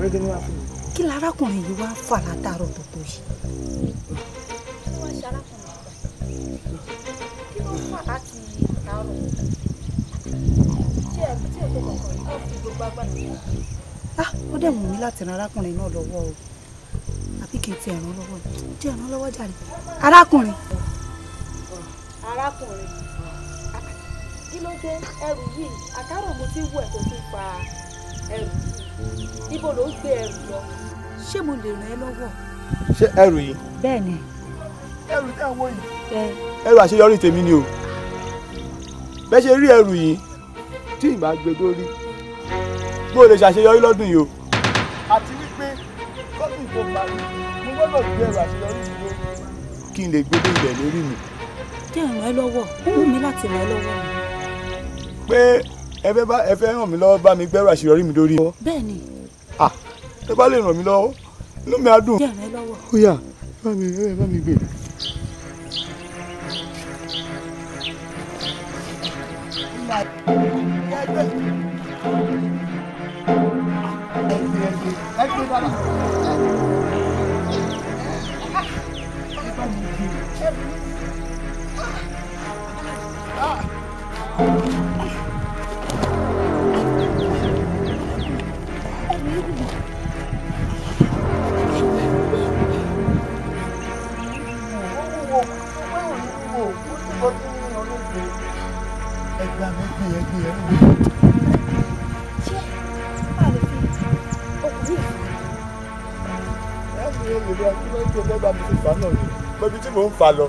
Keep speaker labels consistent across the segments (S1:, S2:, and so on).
S1: Ló dé níwá fún mi.
S2: Kí lárákùnrin yìí wá fà látàárọ̀ tó tó yìí. Kí ló wá ṣe arákùnrin yìí? Kí ló fà láti àtàárọ̀? Tí ẹ tí ètò kọ̀ọ̀kan yìí kò fi gbogbo agbára. Ah, ó dẹ̀ wù mí láti ran arákùnrin náà lọ́wọ́ o. Àbí kì í ti ẹ̀ràn lọ́wọ́ ni? Jẹ́ ẹ̀ràn lọ́wọ́ jàre. Arákùnrin. Arákùnrin. Kí ló dé ẹrù yìí? Àtàárọ̀ mo ti wù ẹ́ tó ti fa ẹrù yìí. Ibo ló ń gbé ẹrù lọ? Ṣé mo lè ràn ẹ́ lọ́wọ́?
S3: Ṣé ẹrù yìí?
S2: Bẹ́ẹ̀ ni.
S3: Ẹrù tẹ́ ń wò yìí. Ẹrù àṣeyọrí tèmi ni o. Bẹ́ẹ̀ ṣe rí ẹrù yìí tí ìbá gbé dórí. Mo lè ṣàṣeyọrí lọ́dún yìí o. Àti wípé kọ́dún tó parí, mo gbọ́dọ̀ gbé ẹrù àṣeyọrí mi lórí. Kí n lè gbé dé ilẹ̀ lórí mi.
S2: Jẹ́ ràn ẹ́ lọ́wọ́, ó wù mí láti ràn ẹ́ lọ́wọ́.
S3: Pé ẹ fẹ́ ràn mí lọ́wọ́ bá mi gbẹ́rù àṣeyọrí mi lórí.
S2: Bẹ́ẹ̀ ni.
S3: Ah, ẹ bá lè ràn mí lọ́wọ́, inú mi á dùn.
S2: Jẹ́ ràn ẹ́ lọ́wọ́.
S3: Ó yá, bá mi gbé. Bẹ́ẹ̀ni tí mò ń fa lọ,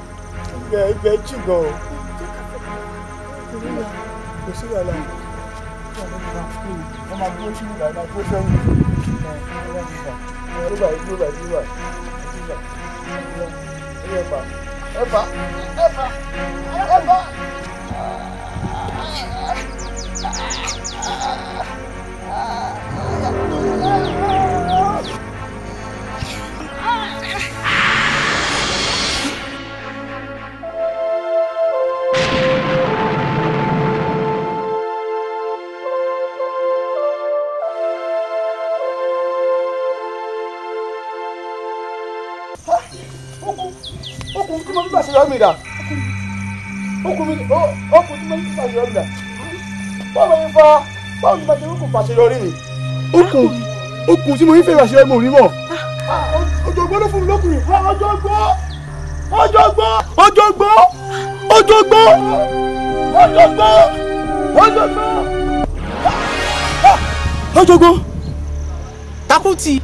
S3: ibẹ̀ jì gan o. Kò sí wàhálà. Wọ́n máa dúró sí ìgbà, máa dúró sẹ́yìn. Dúró báyìí, dúró báyìí, dúró báyìí. Ẹ fà, ẹ fà, ẹ fà, ẹ fà. Okùn tí mo fi bàṣẹ yọrí mi dà. Okùn tí mo fi bàṣẹ yọrí mi dà. Báwo ni fa báwo ni bàṣẹ okùn bàṣẹ yọrí mi? Okùn tí mo fi fẹ́ bàṣẹ yọrí mi ò rí mọ̀. Ọjọ́gbọ́n ló fún mi lókùnrin. Ọjọ́gbọ́n! Ọjọ́gbọ́n! Ọjọ́gbọ́n! Ọjọ́gbọ́n! Ọjọ́gbọ́n! Ọjọ́gbọ́n! Ọjọ́gbọ́n!
S4: Takuti,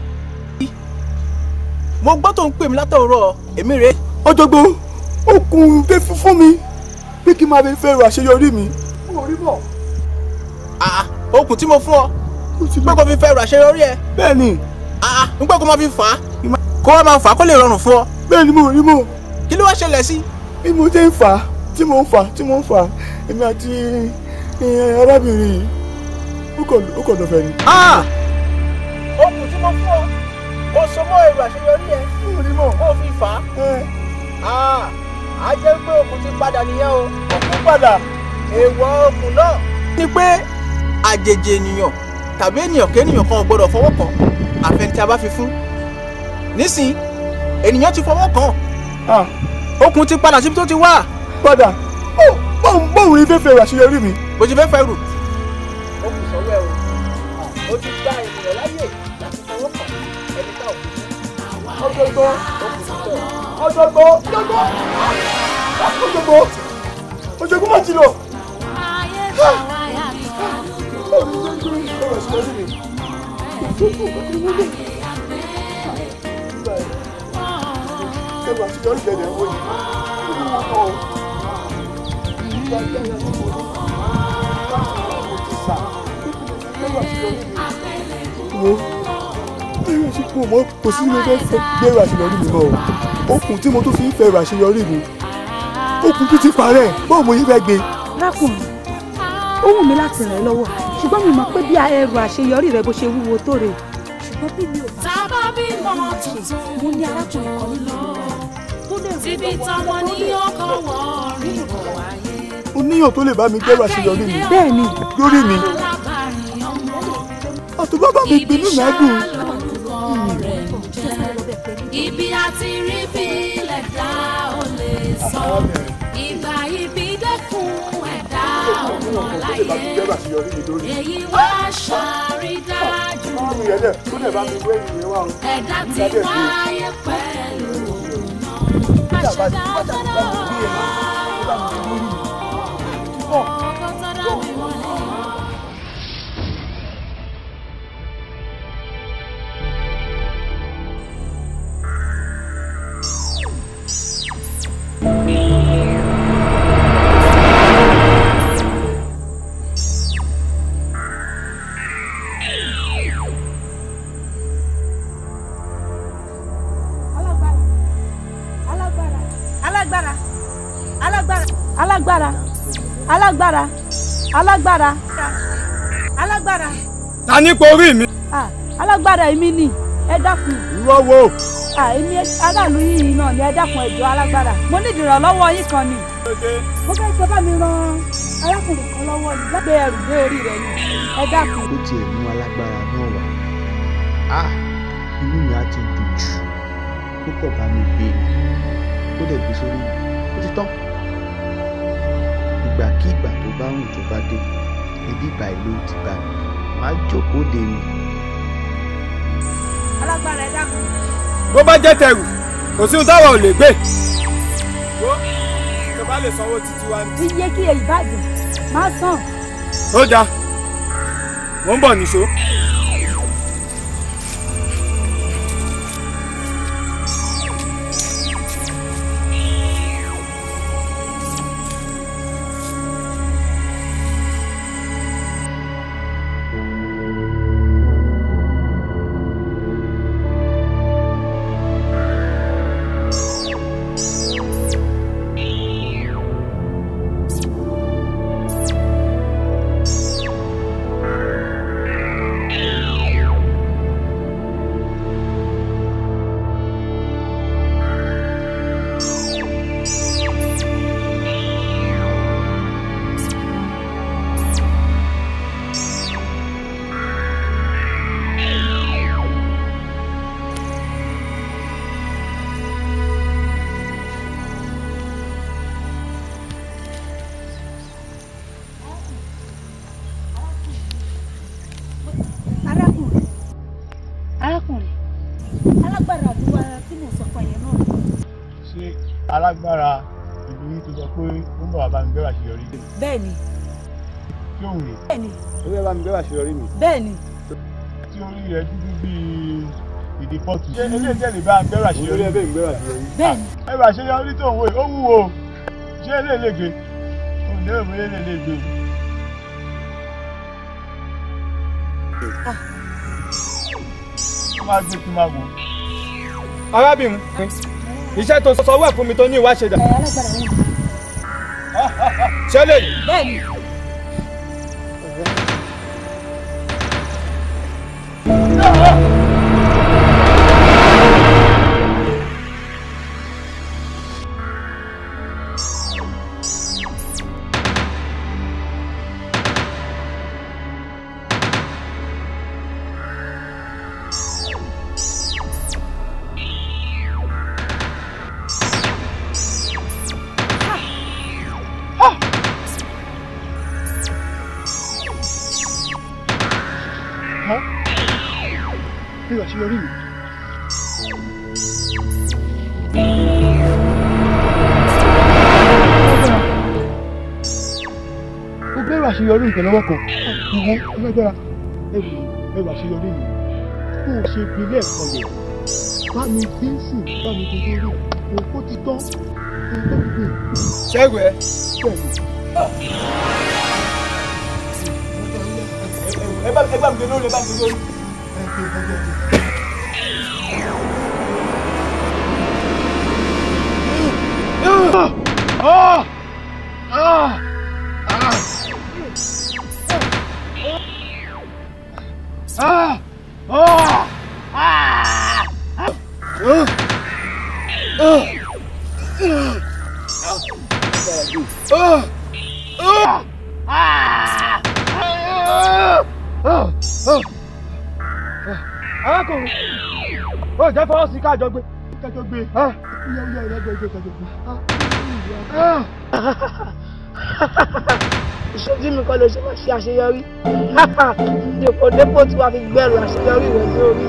S4: mo gbọ́ tó ń pè mí látọ̀rọ̀ èmi rèé.
S3: Ọjọ́gbọ́n, okùn dé fún mi pé kí n máa fi fẹ́ ro àṣeyọrí mi. Mo rí bọ̀.
S4: Okùn tí mo fún ọ pé kó fi fẹ́ ro àṣeyọrí ẹ.
S3: Bẹ́ẹ̀ni.
S4: N pé kó máa fi fà á kó wá máa fà á kó lè rọrùn fún ọ.
S3: Bẹ́ẹ̀ni mo rí mọ̀.
S4: Kí ló wá ṣẹlẹ̀ sí?
S3: Bí mo ṣe ń fà á tí mo ń fà á tí mo ń fà á èmi àti arábìnrin yìí ó kàn lọ́fẹ̀ẹ́ ni.
S4: Okùn tí mo fún ọ kó so mọ́ èrò àṣeyọrí ẹ.
S3: Mo rí mọ̀.
S4: Kó fi fà á. A jẹ́ pé okùn ti padà nìyẹn o.
S3: Okùn padà.
S4: Èèwọ̀ okùn náà ni pé àjèjì ènìyàn tàbí ènìyàn kéènìyàn kan ò gbọdọ̀ fọwọ́ kàn àfẹn tí a bá fi fún. Nísìn ènìyàn ti fọwọ́ kàn. Okùn ti padà síbi tó ti wà.
S3: Padà. Báwo ni fẹ́ fẹ́ àṣeyọrí mi?
S4: Bó ti fẹ́ fẹ́ rù. Okùn sọ̀rọ̀ ẹ o. O ti gba ènìyàn láyè láti fọwọ́ kàn ẹni tá ò fi fún.
S3: Ọjọ́gbọ́n.
S4: Okùn ti tọ̀.
S3: Ọjọ́gbọ́n. Ọjọ́gbọ́n. Ọjọ́gbọ́n. Ọjọ́gbọ́n má ti lọ. Kò sí mo fẹ́ gbèrò àṣeyọrí mi mọ́ o. Okùn tí mo tún fi ń fẹ́ àṣeyọrí mi okùn tún ti parẹ́, báwo mo yí fẹ́ gbé.
S2: Rákùnrin, ó wù mí láti ràn ẹ́ lọ́wọ́ ṣùgbọ́n mi mọ̀ pé bí ẹrù àṣeyọrí rẹ bó ṣe wúwo tó rè. Ṣùgbọ́n bí mi ò bá ṣe mo ní arákùnrin kan nínú ìlú tó lè ràn
S3: Ó níyàn tó lè bá mi gbẹ́rù àṣeyọrí mi.
S2: Bẹ́ẹ̀ ni.
S3: Lórí mi. Àtúbọ̀ bá mi gbinú mi á dùn.
S1: Ibi àti rí bí lẹ̀dá ò lè sọ. Ìgbà ibi dẹ́kun ẹ̀dá ọmọ láyé. Èyí wá ṣàrídájú. Ẹ̀dá ti wáyé pẹ̀lú òun náà. Àṣẹdá tọ́dọ̀. Ọkọ̀ tọ́dọ̀ mi wọlé.
S2: Alágbára, alágbára, alágbára, alágbára.
S5: Ta ní porí mi?
S2: Alágbára èmi ni, ẹ dákun.
S5: Ìwọ wo?
S2: Èmi aráàlú yìí náà ni, ẹ dákun, ẹ jọ̀ọ́ alágbára. Mo ní ìrànlọ́wọ́ yín kan ni. Mo fẹ́ sọ bá mi ran arákùnrin kan lọ́wọ́ ni láti gbé ẹrù dé orí rẹ̀ ni, ẹ dákun.
S6: Ó tiẹ̀ mú alágbára náà wá. Inú mi á ti dùn jù. Ó kọ̀ bá mi gbé ni. Ó dẹ̀ gbé sórí mi. Ó ti tán. Ìgbàkigbà tó bá wùn tó bá dé, ibi ìbàyí ló ti bá mi, máa jókòó dé mi.
S2: Alágbára, ẹ dákun.
S5: Bó bá jẹ́ tẹrù, kò sí ohun táwa ò lè gbé. Wo tó bá lè sanwó títí wa ni.
S2: Iye kí èyí bàjẹ́ máa sàn.
S5: Ó dáa, mò ń bọ̀ nìṣó.
S2: Alágbára àdúrà tí mò ń sọ fún ẹyẹ náà.
S3: Ṣé alágbára ìlú yìí tó sọ pé ó ń bọ̀ wá bá mi gbẹ́rù àṣeyọrí?
S2: Bẹ́ẹ̀ni.
S3: Ṣé òun rè?
S2: Bẹ́ẹ̀ni.
S3: Ó fẹ́ bá mi gbẹ́rù àṣeyọrí mi.
S2: Bẹ́ẹ̀ni.
S3: Tí orí rẹ̀ dúdú bíi ìdí pọ́ọ̀tù. Ṣé eléyìí tẹ̀lé bá mi gbẹ́rù àṣeyọrí? Olórí ẹbẹ̀ mi gbẹ́rù àṣeyọrí.
S2: Bẹ́ẹ̀ni.
S3: Ẹrù àṣeyọrí tó ń wò ó wúwo. Ṣé eléyìí lè gbé? Òun lérò pé eléyìí lè gbé. Máa gbé kí máa wò.
S5: Arábìnrin, iṣẹ́ tó sọ wẹ̀ fún mi tó ní ìwà ṣe dà. Ṣé lè yìí?
S2: Bẹ́ẹ̀ni.
S3: Ẹrù àṣeyọrí mi. Ó gbẹ́rù àṣeyọrí nǹkan lọ́wọ́ kan. Ìwọ alágbára, ẹrù àṣeyọrí mi. Kó o ṣe gbé lẹ́ẹ̀kan rẹ̀. Bá mi gbé sí, bá mi gbé lórí. Òkú ti tán. Òkú ti gbé.
S5: Ṣẹ́gun ẹ.
S3: Bẹ́ẹ̀ni.
S5: Ẹ bá mi gbé lórí, ẹ bá mi gbé lórí. Arákùnrin, ó jẹ́ fọwọ́ sí káàjọ gbé.
S3: kájọ gbé. Ó yá alágbára gbé kájọ gbé.
S7: Ìṣojú mi kọ́ ló ṣe máa ṣe àṣeyọrí. Dèpòdépò tí wàá fi gbẹ̀rù àṣeyọrí rẹ̀ sí orí.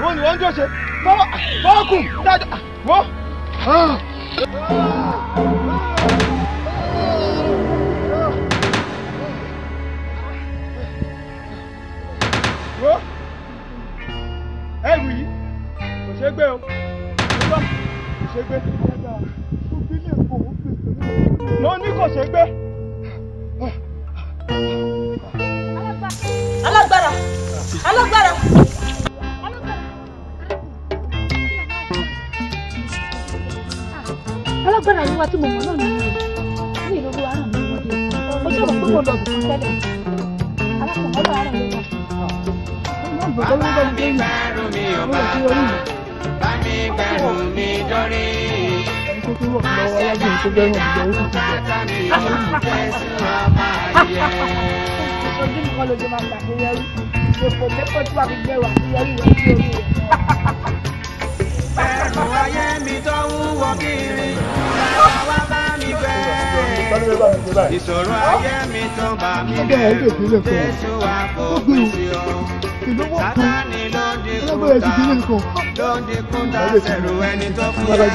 S3: Wọ́n ní wọ́n ń jọ́ ṣe fọ́ọ̀kù dáadáa wọ́n. Wọ́n ẹrù yìí kò ṣeé gbé o, kò ṣeé gbé. Mo ní kò ṣeé gbé.
S2: Alágbára! Alágbára! Alágbára ni wa tí mo mọ̀ náà nìyẹn ní ìlú olúwa ràn mí lọ́wọ́ dé o ṣe mọ̀ pé mo lọ bùkún tẹ́lẹ̀ alákùnrin ọlọ́wà ràn mí lọ́wọ́.
S1: Bàbá mi gbẹ́rù mi ò bàbá, bá mi gbẹ́rù mi dórí. Má ṣe dá mi dá bùkátà mi ò Jésù ọmọ ayé.
S7: Ìṣojú mi kọ́ ló ṣe máa ṣàṣeyọrí dèpòdépò tí wàá fi gbẹ̀rù àṣeyọrí rẹ̀ sí orí rẹ̀.
S1: Ẹrù ayé mi tó wúwo kiri, bàbá wa bá mi gbé. Ìṣòro ayé mi tó bá mi lẹ́rù, Jésù wá fòpin sí o. Sátánì ló ń dínkù ta, ló ń dínkù ta sẹ̀rù ẹni tó fún yẹ.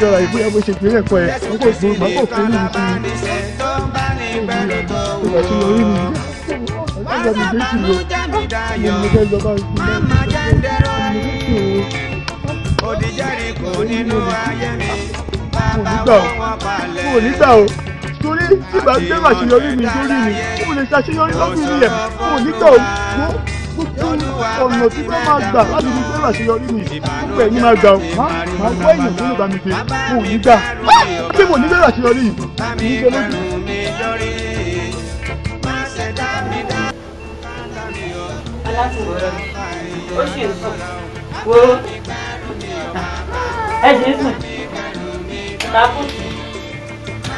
S1: Jésù Kristi nìkan la bá ní ṣe tó ń bá ní gbẹ́rù tó wúwo. Wá sábàánú jẹ́ mi dayọ̀, má má jẹ́ ń dẹ̀rọ̀ yìí. Odi Jẹ́ríkò nínú ayé mi, bàbá wọ́n palẹ̀.
S3: Mo ò ní gbà o, torí tí bá gbé àṣeyọrí mi sórí mi, mo lè ṣàṣeyọrí lọ́dún yìí yẹn. Mo ò ní gbà o, mo gbogbo ọ̀nà tí wọ́n máa gbà láti fi gbé àṣeyọrí mi, gbogbo ẹ̀yin máa gbà o, máa gbọ́ èèyàn tó lè bá mi gbé, mo ò ní gbà. Bí mo ní gbé àṣeyọrí yìí, ní gbé lójú.
S8: Alátùwọ̀rọ̀ ó sì ń sùn wo ẹ ṣe ń sùn takùtù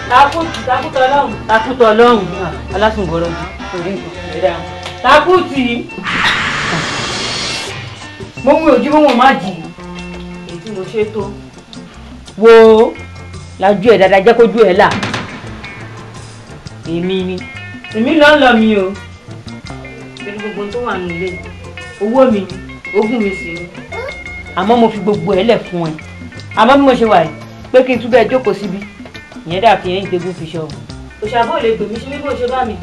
S8: takùtù takùtù ọlọ́run takùtù ọlọ́run alásùnwọ̀rọ̀ orí nǹkan ẹ̀dá takùtù yìí mo mú ojú mọ́ má jì èyí tí mo ṣe tó wo lajú ẹ̀ dáadáa jẹ́ kójú ẹ̀ là èmi ni èmi lọ́ ń lọ mi o pẹ̀lú gbogbo tó wà nílé owó mi ogún mi sì ni àmọ́ mo fi gbogbo ẹ̀ lẹ̀ fún ẹ àmọ́ bí mo ṣe wà yìí pé kí n túbẹ̀ jókòó síbi ìyẹn dà fi ẹ̀yìn tẹ́gùn fi ṣọ. Òṣàbò lè gbèmí sí bí mo ṣe bá mi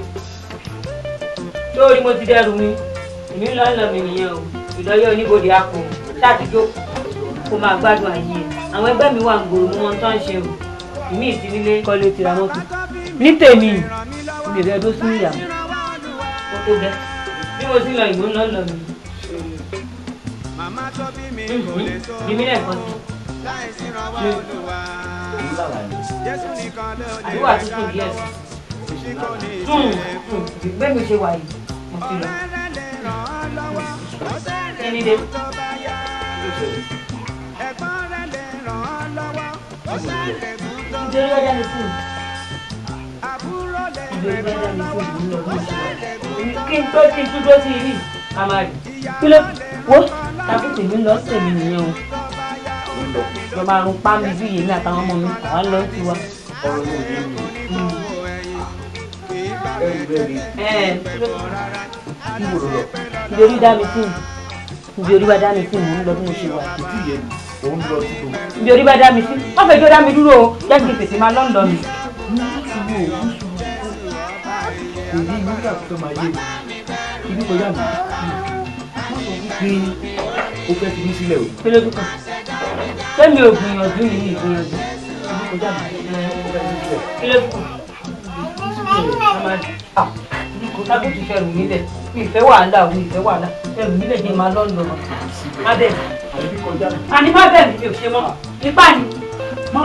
S8: sórí mo ti dẹrù mi èmi ń lọ ń lọ mi nìyẹn o ìlọyẹ oníbodè àpò ṣáà ti jókòó kó máa gbádùn ayé ẹ àwọn ẹgbẹ́ mi wà ń gbòòrò mú wọn tó ń ṣe o ìmí ìtìnílé kọ́lé tìra mọ́tò ní tèmi mi rẹ dó sínú ìyàwó ó tó bẹ́ẹ̀ bí mo ti lọ ìmú ń lọ lọ mi. Bímí lẹ́ẹ̀kan sí. Àdúrà tuntun díẹ̀ sí. Bẹ́ẹ̀ mi ṣe wà yìí, mo ti lọ. Kí ni dé? Nítorí ọjà mi fún mi. Nítorí ọjà mi fún mi lọ bí mo ṣe wà yìí. Kí n tó kí n tún dó sí irí, a máa rí. Kí ló wo tàbí tèmi lọ tèmi nìyẹn o. Lọ máa run pámi bí èmi àtàwọn ọmọ mi, àwa lọ sí wa.
S6: Ọ̀rọ̀ yóò yé mi o. Ẹrù rẹ̀ ni. Níbo ló lọ?
S8: Ibi orí dá mi sí mi. Ibi orí bá dá mi sí mò ń lọ bí mo ṣe wà.
S6: Kò tí ì yé mi, ò ń lọ sí tó.
S8: Ibi orí bá dá mi sí, wọ́n fẹ́ jó dá mi dúró o, jẹ́ kí n tètè máa lọ́ńdọ̀ mi.
S6: Ní sùúrù o, ní sùúrù. Kò yé mi nígbà tó máa yé mi. Ibi kọjá mi. Má sọ fún pé o fẹ́ fi mí sílẹ̀ o.
S8: Kí ló dúkọ̀? Ṣé mi ò gbìyànjú ni mi gbìyànjú? Ibi kọjá mi.
S6: O fẹ́ fi mí sílẹ̀.
S8: Kí ló dúkọ̀? Tábùtù fẹ́ rù mí lẹ̀. Mi ìfẹ́ wàhálà o, mi ìfẹ́ wàhálà. Fẹ́ rù mí lẹ̀ jẹ́ máa lọ́ńdọ̀. Má bẹ̀ mí. Àní má bẹ̀ mí, mi ò ṣe mọ́. Ipá ni.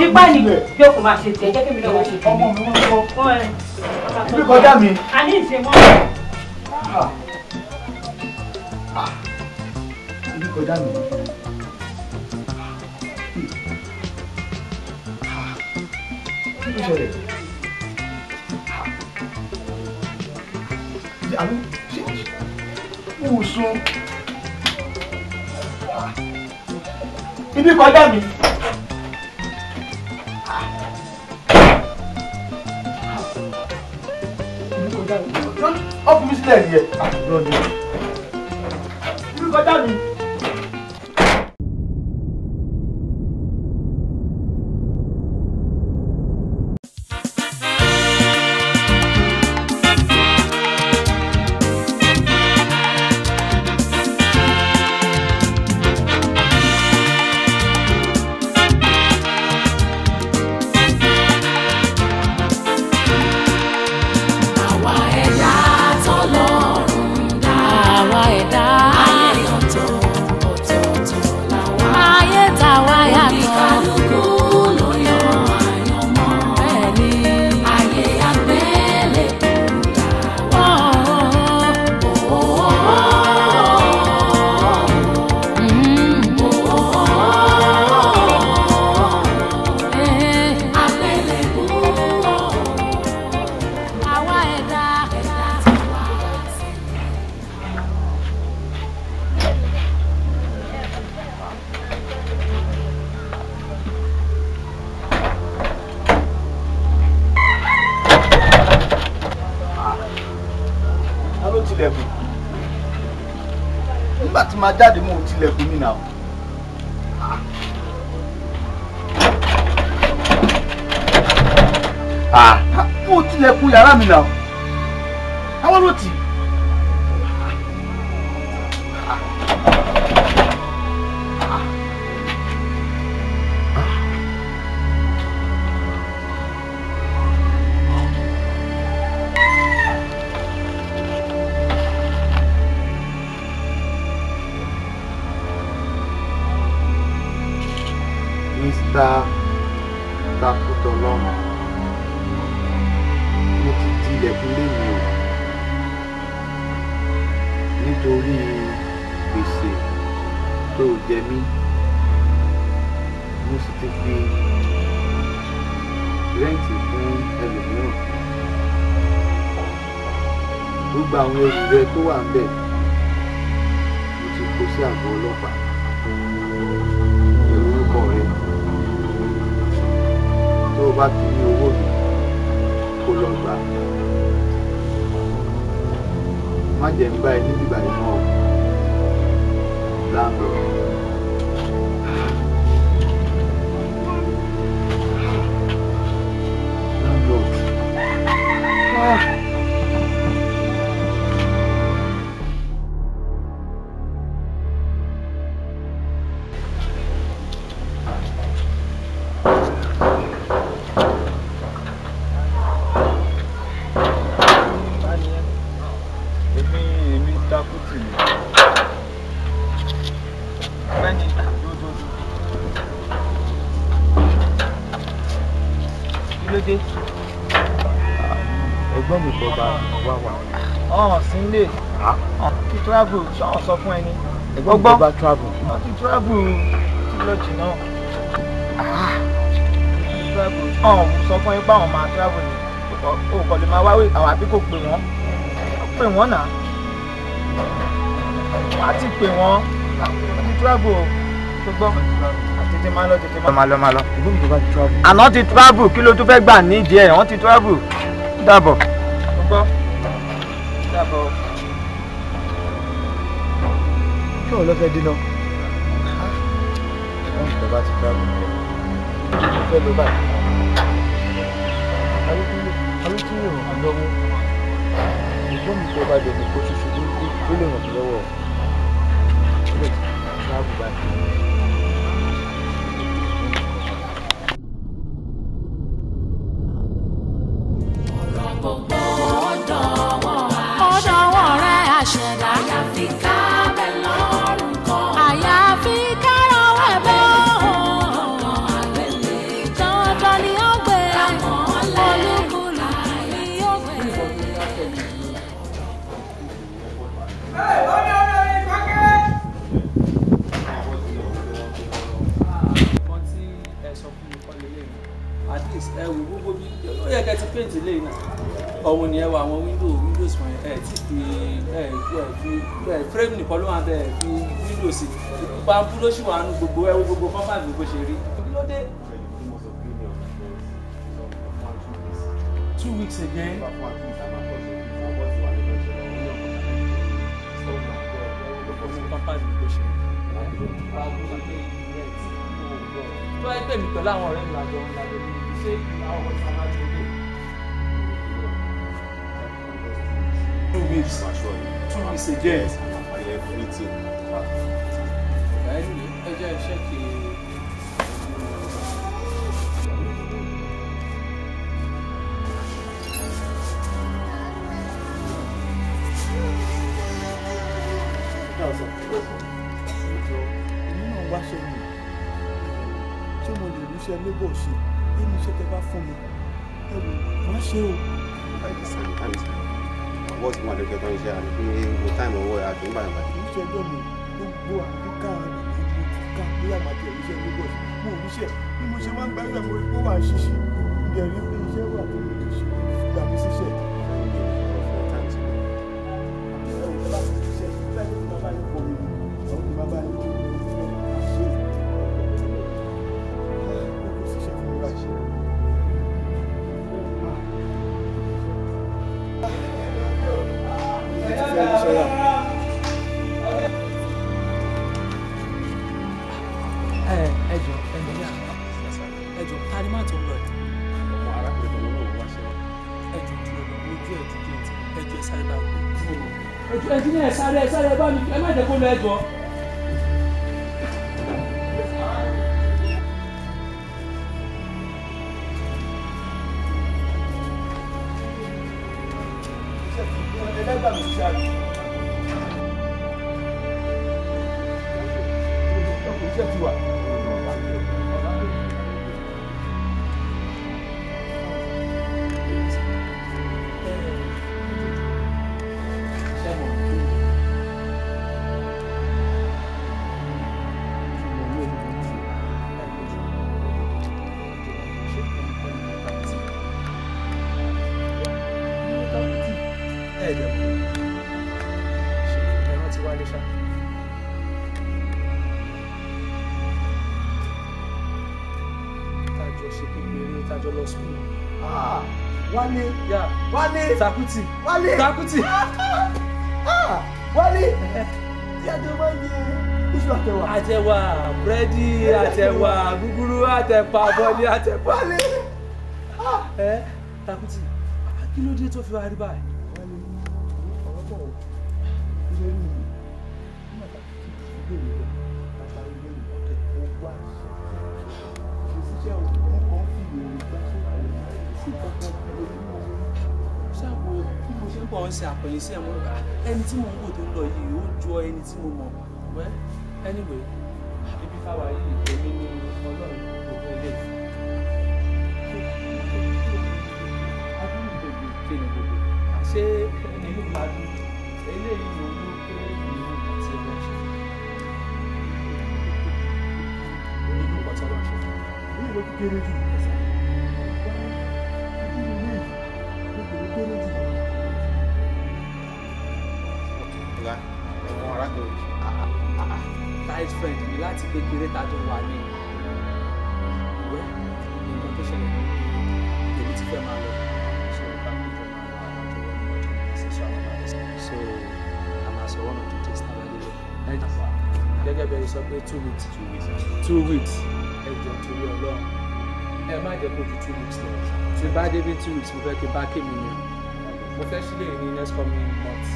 S8: Ipá ni. Jókòó máa ṣe tiẹ̀, jẹ́ kí mi náà wá ṣe tiẹ̀.
S6: Ọmọ mi wọ́n sọ. Ibi kọjá mi.
S8: Àní ìṣe mọ́.
S6: Ibi kọjá mi. Kí ló ṣẹlẹ̀? Àbí ṣe mo sùn? Ibi kọjá mi. Ibi kọjá mi. Ọkùnrin mi sílẹ̀ nìyẹn. Ibi kọjá mi. Nígbà tí máa jáde mo tilẹ̀kùn mi náà. Mo tilẹ̀kùn yàrá mi náà. Àwọn ló tì. Mr. Takutọlọ́run, mo ti tilẹ̀kùn lé mi o nítorí gbèsè tó jẹ mí, mo sì ti fi rẹ́ǹtì fún ẹlòmíràn. Gbogbo àwọn ẹrù rẹ tó wà ńbẹ̀ mo ti kó sí àgọ́ ọlọ́pàá pẹ̀lú orúkọ rẹ. Tó o bá ti ní owó mi kó lọ gbà. Má jẹ́ ń bá ẹ níbi ìbàdí mọ́ ọ landlord. Landlord.
S3: Ẹ̀gbọ́n mi kò bá wà wà.
S4: Ọ̀hún sí ilé. Ti travel ṣọ́hún sọ fún ẹni.
S3: Ẹ̀gbọ́n mi kò bá travel.
S4: Wọ́n ti travel ti lọ jìnnà. Ti travel ọ̀hún sọ fún yín pé àwọn máa travel ni. O kò lè máa wáwé àwọn àbí kò pè wọ́n. Pè wọ́n náà. Wọ́n á ti pè wọ́n. Wọ́n ti travel o. Ṣùgbọ́n tètè máa lọ tètè máa lọ máa lọ.
S3: Ẹ̀gbọ́n mi kò bá ti travel.
S4: Àná ti travel kí ló tún fẹ́ gbà nídìí ẹ̀ wọ́n ti travel. Dàbọ̀. Gbọ́. Dàbọ̀.
S3: Kí òun lọ fẹ́ dínà? Ẹ̀gbọ́n mi kò bá ti travel. Mo fẹ́ lọ báyìí. Alókùn lè ràn mí lọ́wọ́. Ẹ̀gbọ́n mi kò bá dẹ̀ mí kó ṣoṣo ló lè ràn mí lọ́wọ́. Ó lè travel báyìí.
S9: Àyàfi ká bẹ lọ́rùn kan. Àyàfi ká rọwọ́ ẹ̀ bọ́. Dandan ni ó gbé. Olúkúlùkù ni ó gbé.
S10: tí fi ẹ fi frame nìkan ló wà bẹ́ẹ̀ fi fídíò sí bambú ló sì wà nù gbogbo ẹ wo gbogbo compound gbogbo ṣe rí. Kí ló dé? 2 weeks again. Tó ẹ pè mí pẹ̀lú àwọn ọ̀rẹ́ mi àjọ ìlàjọ mi ṣé àwọn ọ̀rẹ́ mi máa tó dé. 2 weeks. 2 weeks again. Ẹ jẹ́ iṣẹ́ kí.
S3: Èmi náà wáṣẹ́ mi, ṣé mo lè ríṣẹ́ lébọ̀ ṣe nínú iṣẹ́ tẹ bá fún mi? Ẹ wò má ṣe o.
S11: Ọwọ́ tí wọ́n lè kẹ́kọ̀ọ́ iṣẹ́ àti pé mo táìmù ọwọ́ àti nígbà yẹn.
S3: Iṣẹ́ ẹjọ́ mi gbogbo àdúgbò mi mo ti ká bóyá màá ti ríṣẹ́ lébọ̀ ṣe. Mo ò ríṣẹ́ bí mo ṣe máa ń gbàgbé mo rí pé wà á ṣíṣe. Ǹjẹ́ rí pé iṣẹ́ wà tó lè ṣe gbà mí síṣẹ́.
S10: Sáré bá mi ẹ má jẹ́ kó lọ ẹjọ́.
S3: Wálé. Wálé.
S10: Takuti.
S3: Wálé.
S10: Takuti.
S3: Wálé. Tí a jọ máa ń jẹ iṣu àtẹwà.
S10: Àtẹwà, búrẹ́dì, àtẹwà, gúgúrú, àtẹ̀pà, bọ́lí, àtẹ̀pà.
S3: Wálé.
S10: Takuti, kí ló dé tó fi wá rí báyìí?
S3: Wálé, ọ̀rọ̀ bọ̀ ilé rí mi. Nígbà tá a ti fi ilé mi lọ, bàbá ilé mi, mo wá ṣiṣẹ́ òun kan fi ìròyìn gbá sí kankan.
S10: Ṣáàbò bí mo ṣe ń bọ̀ ń ṣe àpẹyìn sí ẹ̀mú ẹni tí mò ń wò tó ń lọ yìí ó jọ ẹni tí mo mọ̀. Well, anyway, ibi táwa yìí èmi ni Ọlọ́run gbogbo ilé ìfẹ́. Kí ni gbogbo? Ṣé inú gbádùn? Eléyìí ló ló kéré nínú nǹkan tí Ọlọ́run ṣe. Nínú nǹkan tí Ọlọ́run ṣe.
S3: Eléyìí ló kéré jù.
S10: Tight friend mi láti kékeré tájọ wà ní ìwé nǹkan tó ṣẹlẹ̀ ní èmi ti fẹ́ máa lọ so bá mi jọ máa wà lájọ wọn ní ọjọ́ ìṣe so àwọn máa lọ so a máa sọ 1 or 2 days táwa délé gẹ́gẹ́ bẹ́ẹ̀ sọ pé 2 weeks 2 weeks ẹ jọ̀ọ́ torí Ọlọ́run ẹ má jẹ́ kó ju 2 weeks lọ tí bá dé bí 2 weeks mo fẹ́ kí bá kémi ni mo fẹ́ sílẹ̀ ní next coming month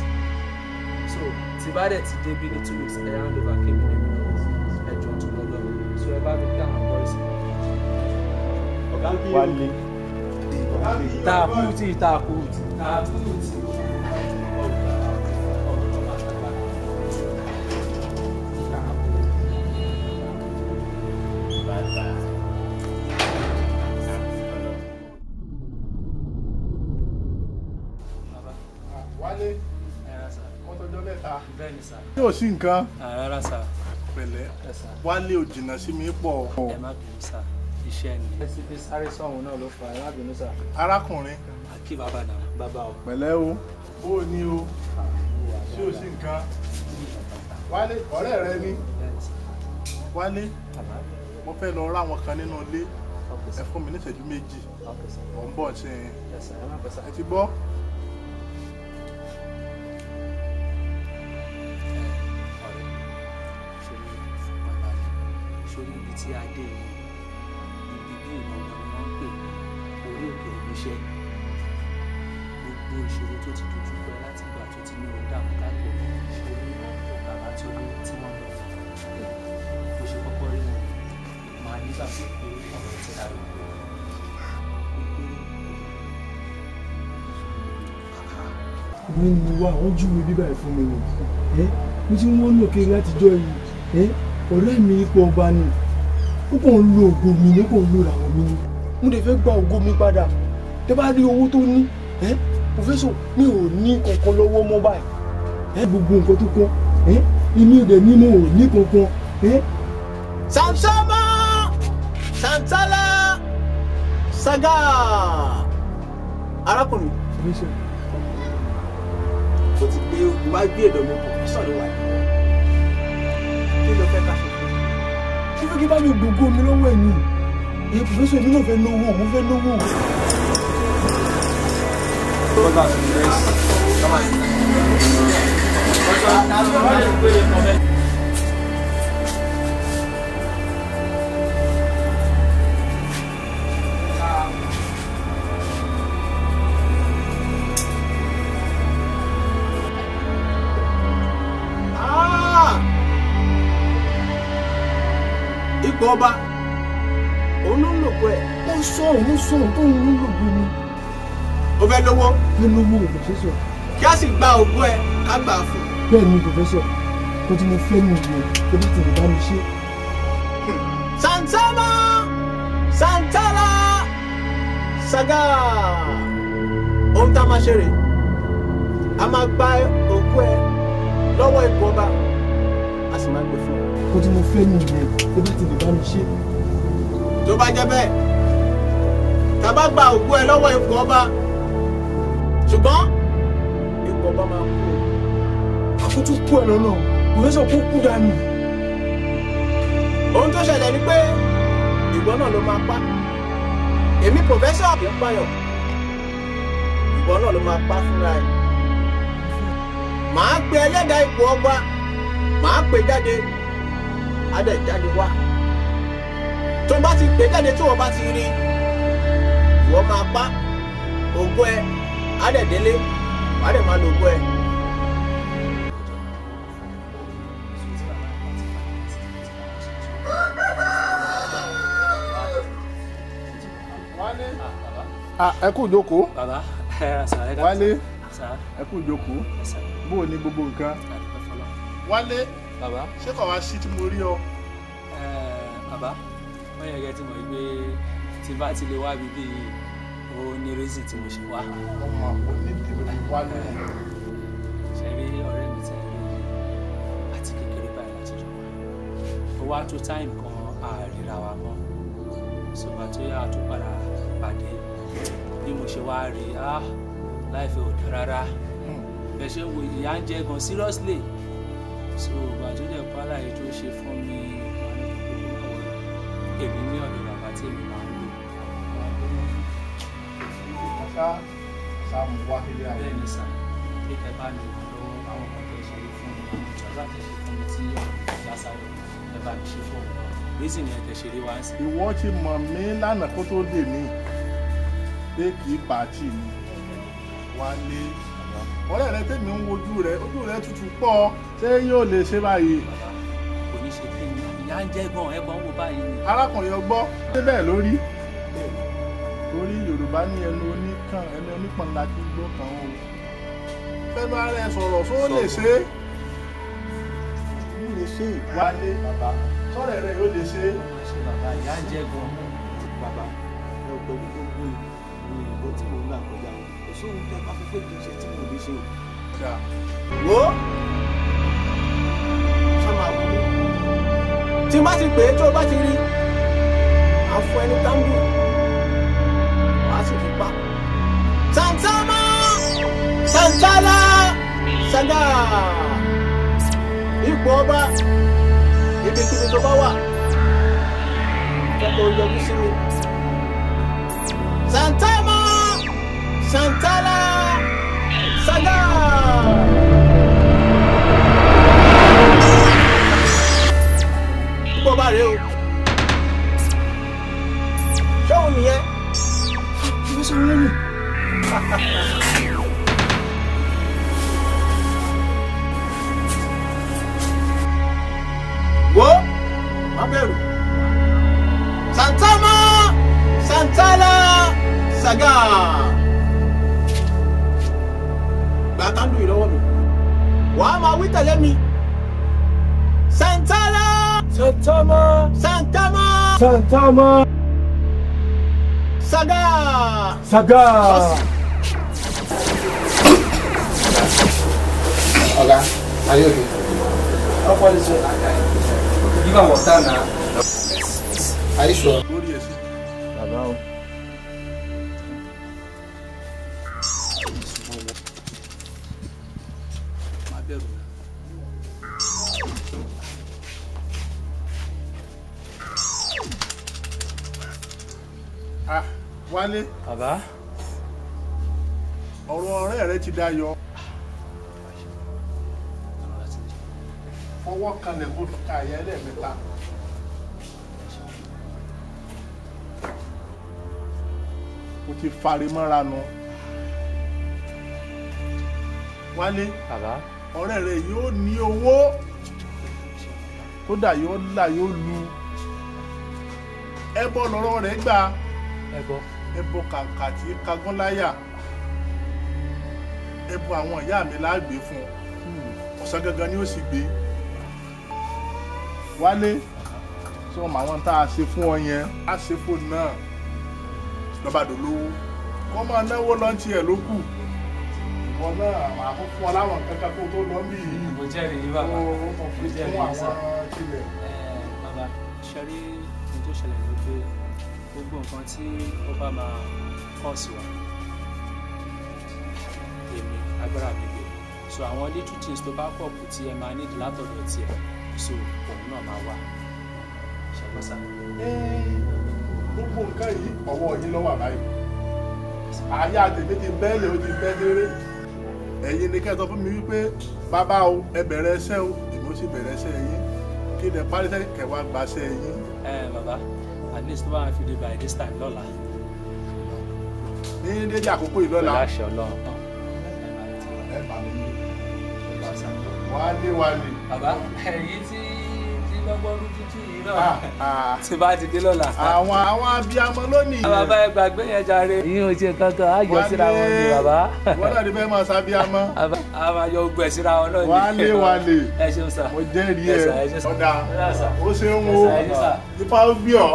S10: so tí bá dẹ̀ ti dé bí ní 2 weeks ẹ hand over kémi ní mi lọ́wọ́ ẹ jọ̀ọ́ torí Ọlọ́run so ẹ bá mi kí àwọn boys.
S3: Wálé.
S10: Takuti Takuti Takuti.
S12: Wálé, mọ́tọ́jọ́ mẹ́ta.
S10: Bẹ́ẹ̀ni sà.
S12: Yóò sí nǹkan.
S10: Rárá sà.
S12: Pẹ̀lẹ́, Wálé ò jìnnà sí mi pọ̀.
S10: Ẹ má bínú sà, iṣẹ́ ni. Ẹ ti fi sáré sọ̀hún náà ló fà á, ẹ má bínú sà.
S12: Arákùnrin.
S10: Kí bàbá náà, bàbá o.
S12: Pẹ̀lẹ́ o. Ó ní o, ṣé o sí nǹkan? Wálé, ọ̀rẹ́ rẹ ni. Wálé, mo fẹ́ lọ rá àwọn kan nínú ilé. Ẹ fún mi ní ìṣẹ́jú méjì. Mo ń bọ̀ ṣe ẹ ti gbọ́.
S10: Sórí ibi tí a dé yìí, ibi bí ìgbọ̀ngàn ni wọ́n ń pè ní orí òkè oníṣẹ́. Gbogbo ìṣòro tó ti dojú kọ ẹ láti ìgbà tó ti ní ohun dààmú káàkiri, orí bàbá tó ní tí wọ́n lọ fún bó ṣe kọ́kọ́ rí wọn máa nígbàgbọ́ pé ọ̀rọ̀ ti dàrú.
S6: Mi ni wá wọ́n júwe bíbá ẹ̀ fún mi ni mo ti ń wọ́n nù kiri látijọ́ yìí. Ọ̀rẹ́ mi ipò ọba ni, ó kàn ń lo ògo mi ni, ó kàn ń lo ìràwọ̀ mi ni. Mo lè fẹ́ gba ògo mi padà. Tẹ́ bá rí owó tó ní, pòfẹ́sọ̀, mi ò ní kankan lọ́wọ́ mọ́ báyìí. Gbogbo nǹkan tó kàn, èmi ò dẹ̀ ní, mo ò ní kankan.
S4: Samsama Santala Saga, arákùnrin, o ti gbé iwájú ẹ̀dọ̀ mi, pòfẹ́sọ̀ ló wà ní. Kí ló fẹ́ ká ṣe fún mi?
S6: Ṣé fẹ́ kí bá mi gbogbo mi lọ́wọ́ ẹ̀ ni? Pòfẹ́sọ̀, èmi náà fẹ́ lówó, mo fẹ́ lówó.
S4: Ipò ọba òun ló ń lò pé
S6: ó sọ òun sọ òun tó ń lò pé mi.
S4: Ó fẹ́ lówó.
S6: Fẹ́ lówó, pòfẹ́sọ̀.
S4: Kí a sì gba ògùn ẹ ká gbà á fún.
S6: Bẹ́ẹ̀ ni pòfẹ́sọ̀, kó tí mo fẹ́ nìyẹn, kó bá ti lè bá mi ṣe.
S4: Santana Santala Saga, ohun tá a máa ṣe rè, a máa gba ògùn ẹ lọ́wọ́ ipò ọba, a sì máa gbé fún ọ.
S6: Kó tí mo fẹ́ nìyẹn, kó bá ti lè bá mi ṣe.
S4: Tó bá jẹ́ bẹ́ẹ̀, tá a bá gba ògùn ẹ lọ́wọ́ ipò ọba, ṣùgbọ́n ipò ọba máa kú.
S6: Àkótó kú ẹ lọ́nà, pòfẹ́sọ̀, kó kú dànù.
S4: Ohun tó ṣẹlẹ̀ ni pé ìwọ náà ló máa pa. Èmi pòfẹ́sọ̀ kì í pààyàn, ìwọ náà ló máa pa fúnra ẹ̀. Màá pe ẹlẹ́dàá ipò ọba, màá pè jáde, á dẹ̀ jáde wá. Tó bá ti pè jáde, tí wọ́n bá ti rí, ìwọ máa pa ògo ẹ, á dẹ̀ délé, wàá dẹ̀ máa lo ògo ẹ.
S12: Ẹ kú ìjókòó.
S10: Bàbá,
S12: Wálé, ẹ kú ìjókòó. Bó o ní gbogbo nǹkan? Wálé,
S10: bàbá,
S12: ṣé kò wá sí tí mo rí ọ?
S10: Bàbá, wọ́n yẹ kẹ́ tí mo rí pé tí bá ti lè wá bíbí, ó ní reason tí mo ṣe wá.
S12: Ọmọ onídìí ló fi wálé.
S10: Ṣe rí ọ̀rẹ́ mi tẹ̀ rí àti kékeré báyìí láti jọ wá. Ó wá tó táìmù kan àríra wa mọ́. Ṣùgbọ́n tó yá tó padà pàdé, bí mo ṣe wá rí i, láìfẹ́ ò dá rárá. Bẹ́ẹ̀ ṣe ń wo ìyá ń jẹ gan seriously. So ìgbà tó dẹ̀ kọ́ àlàyé tó ṣe fún mi, èmi ní ọ̀dọ̀ bàbá tí èmi máa ń lò. Bẹ́ẹ̀ ni sà, pé kẹ́ bá mi ràn lọ́wọ́ àwọn ọmọ tẹ́ ṣe fún mi, àwọn ìjọba tẹ́ ṣe fún mi tí ọ̀rọ̀ ìjà sáré, ẹ bá mi ṣe fún òun náà. Reason yẹn tẹ́ ṣe rí wá sí.
S12: Ìwọ ti mọ̀ mí lánàá kó tó dè mí pé kì í pàtì mi. Wálé, ọ̀rẹ́ rẹ tèmi ń wojú rẹ, ojú rẹ tutù pọ̀, ṣé yóò lè ṣe báyìí?
S10: Kò ní ṣe kí ni, ìyá ń jẹ́ gan, ẹ kàn ń wo báyìí ni.
S12: Arákùnrin, ọgbọ́, ṣé bẹ́ẹ̀ lórí? Torí Yorùbá ní ẹnu oníkan, ẹnu onípọn la kí gbọ́ kan o. Fẹ́nu ara ẹ sọ̀rọ̀, ṣó lè ṣe é? Ó lè ṣe é. Wálé, bàbá, sọ̀rọ̀ rẹ yóò lè ṣe é.
S10: Bàbá, ìyá ń jẹ́ gan.
S13: Bàbá, ẹ ò pẹ̀lú gbogbo ìbò tí mo ń là kọjá o. Kò sóhun tẹ́ bá fẹ́ kí n ṣe tí mo lè ṣe o.
S4: Wo ṣá máa wù mí. Tí n bá ti pè é, tó o bá ti rí, à ń fún ẹni táǹbù, wàá sì fi pa. Santana! Santala Saga. Ipò ọba ibikíbi tó bá wà kẹ́kọ̀ọ́ yọjú sí mi. Santama Santala Saga. Ipò ọba rèé o. Ṣóun nìyẹn.
S6: Ìfẹsẹ̀ rẹ̀ ni.
S4: Wo má bẹ̀rù. Santama Santala Saga. Gba kándù yìí lọ́wọ́ mi. Wàá máa wí tẹ̀lé mi. Santala.
S6: Santama.
S4: Santama.
S6: Santama.
S4: Saga.
S6: Saga.
S11: Oga, are you okay?
S10: How far is it? Give her water now.
S11: Are you sure?
S13: Baba o.
S10: Má bẹ̀rù náà.
S12: Ah, Wálé.
S10: Bàbá.
S12: Ọ̀rọ̀ ọ̀rẹ́ rẹ ti dayọ̀. Fọwọ́ kanlẹ̀ kó fi ka àyà ẹlẹ́ẹ̀mẹ́ta. O ti fari mọ́ra nu. Wálé.
S10: Bàbá.
S12: Ọ̀rẹ́ rẹ yóò ní owó. Kódà yóò là yóò lu. Ẹbọ lọ̀rọ̀ rẹ̀ gbà.
S10: Ẹbọ.
S12: Ẹbọ kàǹkà tí kagún láyà. Ẹbọ àwọn ìyá mi láàgbé fún un. Ọ̀sán gangan ni ó sì gbé. Wálé, sọ ma àwọn tá a ṣe fún ọ yẹn, a ṣe fún náà lọ́ba dòlówó. Kọ́ máa náwó lọ́ntì ẹ̀ ló kù. Ìwọ náà àkókò ọ láwọn kankan kó tó lọ bí yìí.
S10: Mo jẹ́rìí yín bàbá.
S12: Ó mọ̀ fi fún àwọn tilẹ̀.
S10: Bàbá, ṣe rí ohun tó ṣẹlẹ̀ ní pé gbogbo nǹkan tí ó bá máa kọ̀ sí wa, èmi agbára mi gbé. So àwọn little things tó bá pọ̀ kù tí ẹ máa need látọ̀dọ̀ tiẹ̀, so òun náà máa wà. Ṣàgbọ́n sá.
S12: Gbogbo nǹkan yìí ọwọ́ yín ló wà báyìí. Àyà tèmi ti bẹ́ẹ̀lẹ̀ ó ti bẹ́ déré. Ẹ̀yin ni kẹ́ ẹ sọ fún mi wípé bàbá o, ẹ bẹ̀rẹ̀ ẹsẹ̀ o, èmi ó sì bẹ̀rẹ̀ ẹsẹ̀ yín. Kí lẹ parí sẹ́ kẹwàá gbaṣẹ́ yín.
S10: Bàbá, at least tó bá wà fi dé by this time lọ́la.
S12: Ní dédé àkókò yìí lọ́la.
S10: Pẹ̀lú àṣẹ Ọlọ́run.
S12: Ẹ bá mi ní. Wálé wálé.
S10: Bàbá, èyí tí lọ́gbọ́n rújú tí yìí náà tí bá ti dé lọ́la.
S12: Àwọn abiyamọ lónìí.
S10: Bàbá ẹ gbàgbé yẹn jàre. Ìyẹn ò ṣe kankan, á yọ síra wọn ni bàbá.
S12: Wọ́n náà ti fẹ́ máa ṣàbíamọ.
S10: A máa yọ ogun ẹ̀ síra wọn náà ni.
S12: Wálé wálé.
S10: Ẹ ṣeun sà.
S12: Mo jẹ́rìí ẹ. Ọ̀dà ó ṣeun o. Ifá ó gbé ọ.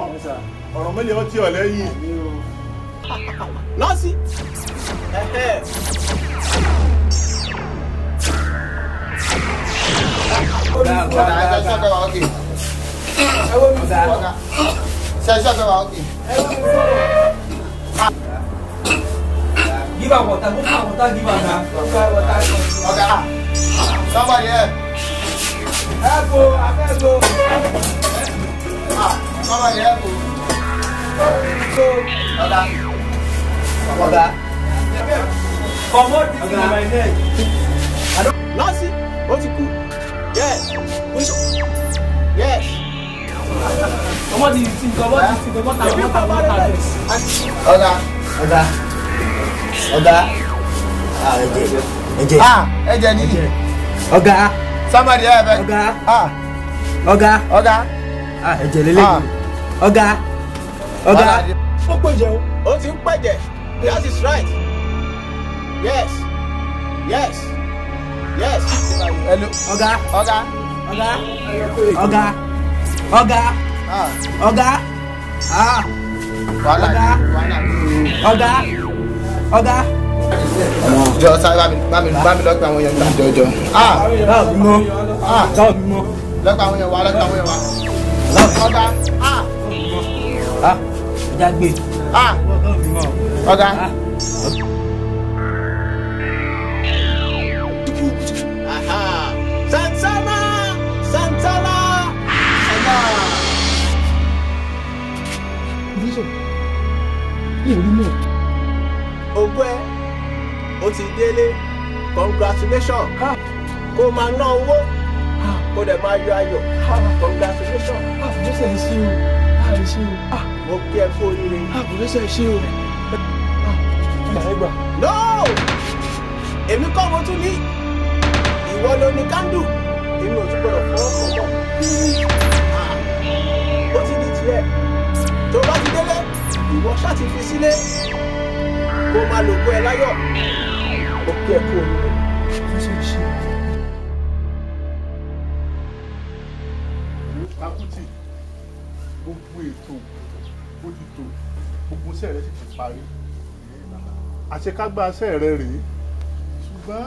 S12: Ọ̀rọ̀ mélòó ó ti ọ̀ lẹ́yìn.
S4: Nọ́ọ̀sì.
S10: Give her water, go for water, give her now.
S11: Oga, somebody help.
S10: Help o, abeg o.
S11: Ah, somebody help o. Oga.
S10: Oga. Comot this thing for my neck.
S4: Nọ́ọ̀sì, ó ti kú. Yes. Yes.
S10: Comot this thing, comot this thing, comot am, comot am, comot am.
S11: Oga.
S13: Oga. Oga. Ah, ẹ̀jẹ̀. Ẹ̀jẹ̀.
S11: Ah, ẹ̀jẹ̀ ni.
S13: Oga.
S11: Somebody help.
S13: Oga.
S11: Ah.
S13: Oga.
S11: Oga.
S13: Ah, ẹ̀jẹ̀ lélẹ́yìn. Oga. Oga.
S4: Ó pẹ̀jẹ̀ o. Ó ti ń pẹ̀jẹ̀. That is right. Yes. Yes. Yes.
S11: Hello.
S13: Oga.
S11: Oga.
S13: Oga. Oga. Oga.
S11: Ah.
S13: Oga. Ah.
S11: Wàhálà.
S13: Oga. Oga.
S11: Jọ sáré bá mi lọ́pẹ́ àwọn èèyàn gbà jọjọ. Ah.
S13: Báwo bí mọ́?
S11: Ah.
S13: Báwo bí mọ́?
S11: Lọ́pẹ́ àwọn èèyàn wá, lọ́pẹ́ àwọn èèyàn wá. Ọ̀gá. Ah.
S13: Ah. Ìjà gbé.
S11: Ah. Ọ̀gá.
S6: Mi ò rí mọ́.
S4: Ògo ẹ ó ti délé, congratulation. Kó máa ná owó, kó dẹ̀ máa yọ ayọ̀, congratulation.
S6: Professor ẹ ṣé o, ẹ ṣé o.
S4: Mo kí ẹ kú oríire.
S6: Professor ẹ ṣé o.
S4: No! Èmi kọ́ mo tún ní ìwọ ló ní kándù, èmi ò tún gbọdọ̀ fọwọ́ kàn mọ́. Ó ti di tiẹ̀, tó bá ti délé, ìwọ ṣáà ti fi sílé, kó máa lògo ẹ láyọ̀. Mo kí ẹ kú oríire.
S12: Takuti, gbogbo ètò ó ti tò, gbogbo iṣẹ́ rẹ sì ti parí. Àṣekágbá iṣẹ́ rẹ rèé, ṣùgbọ́n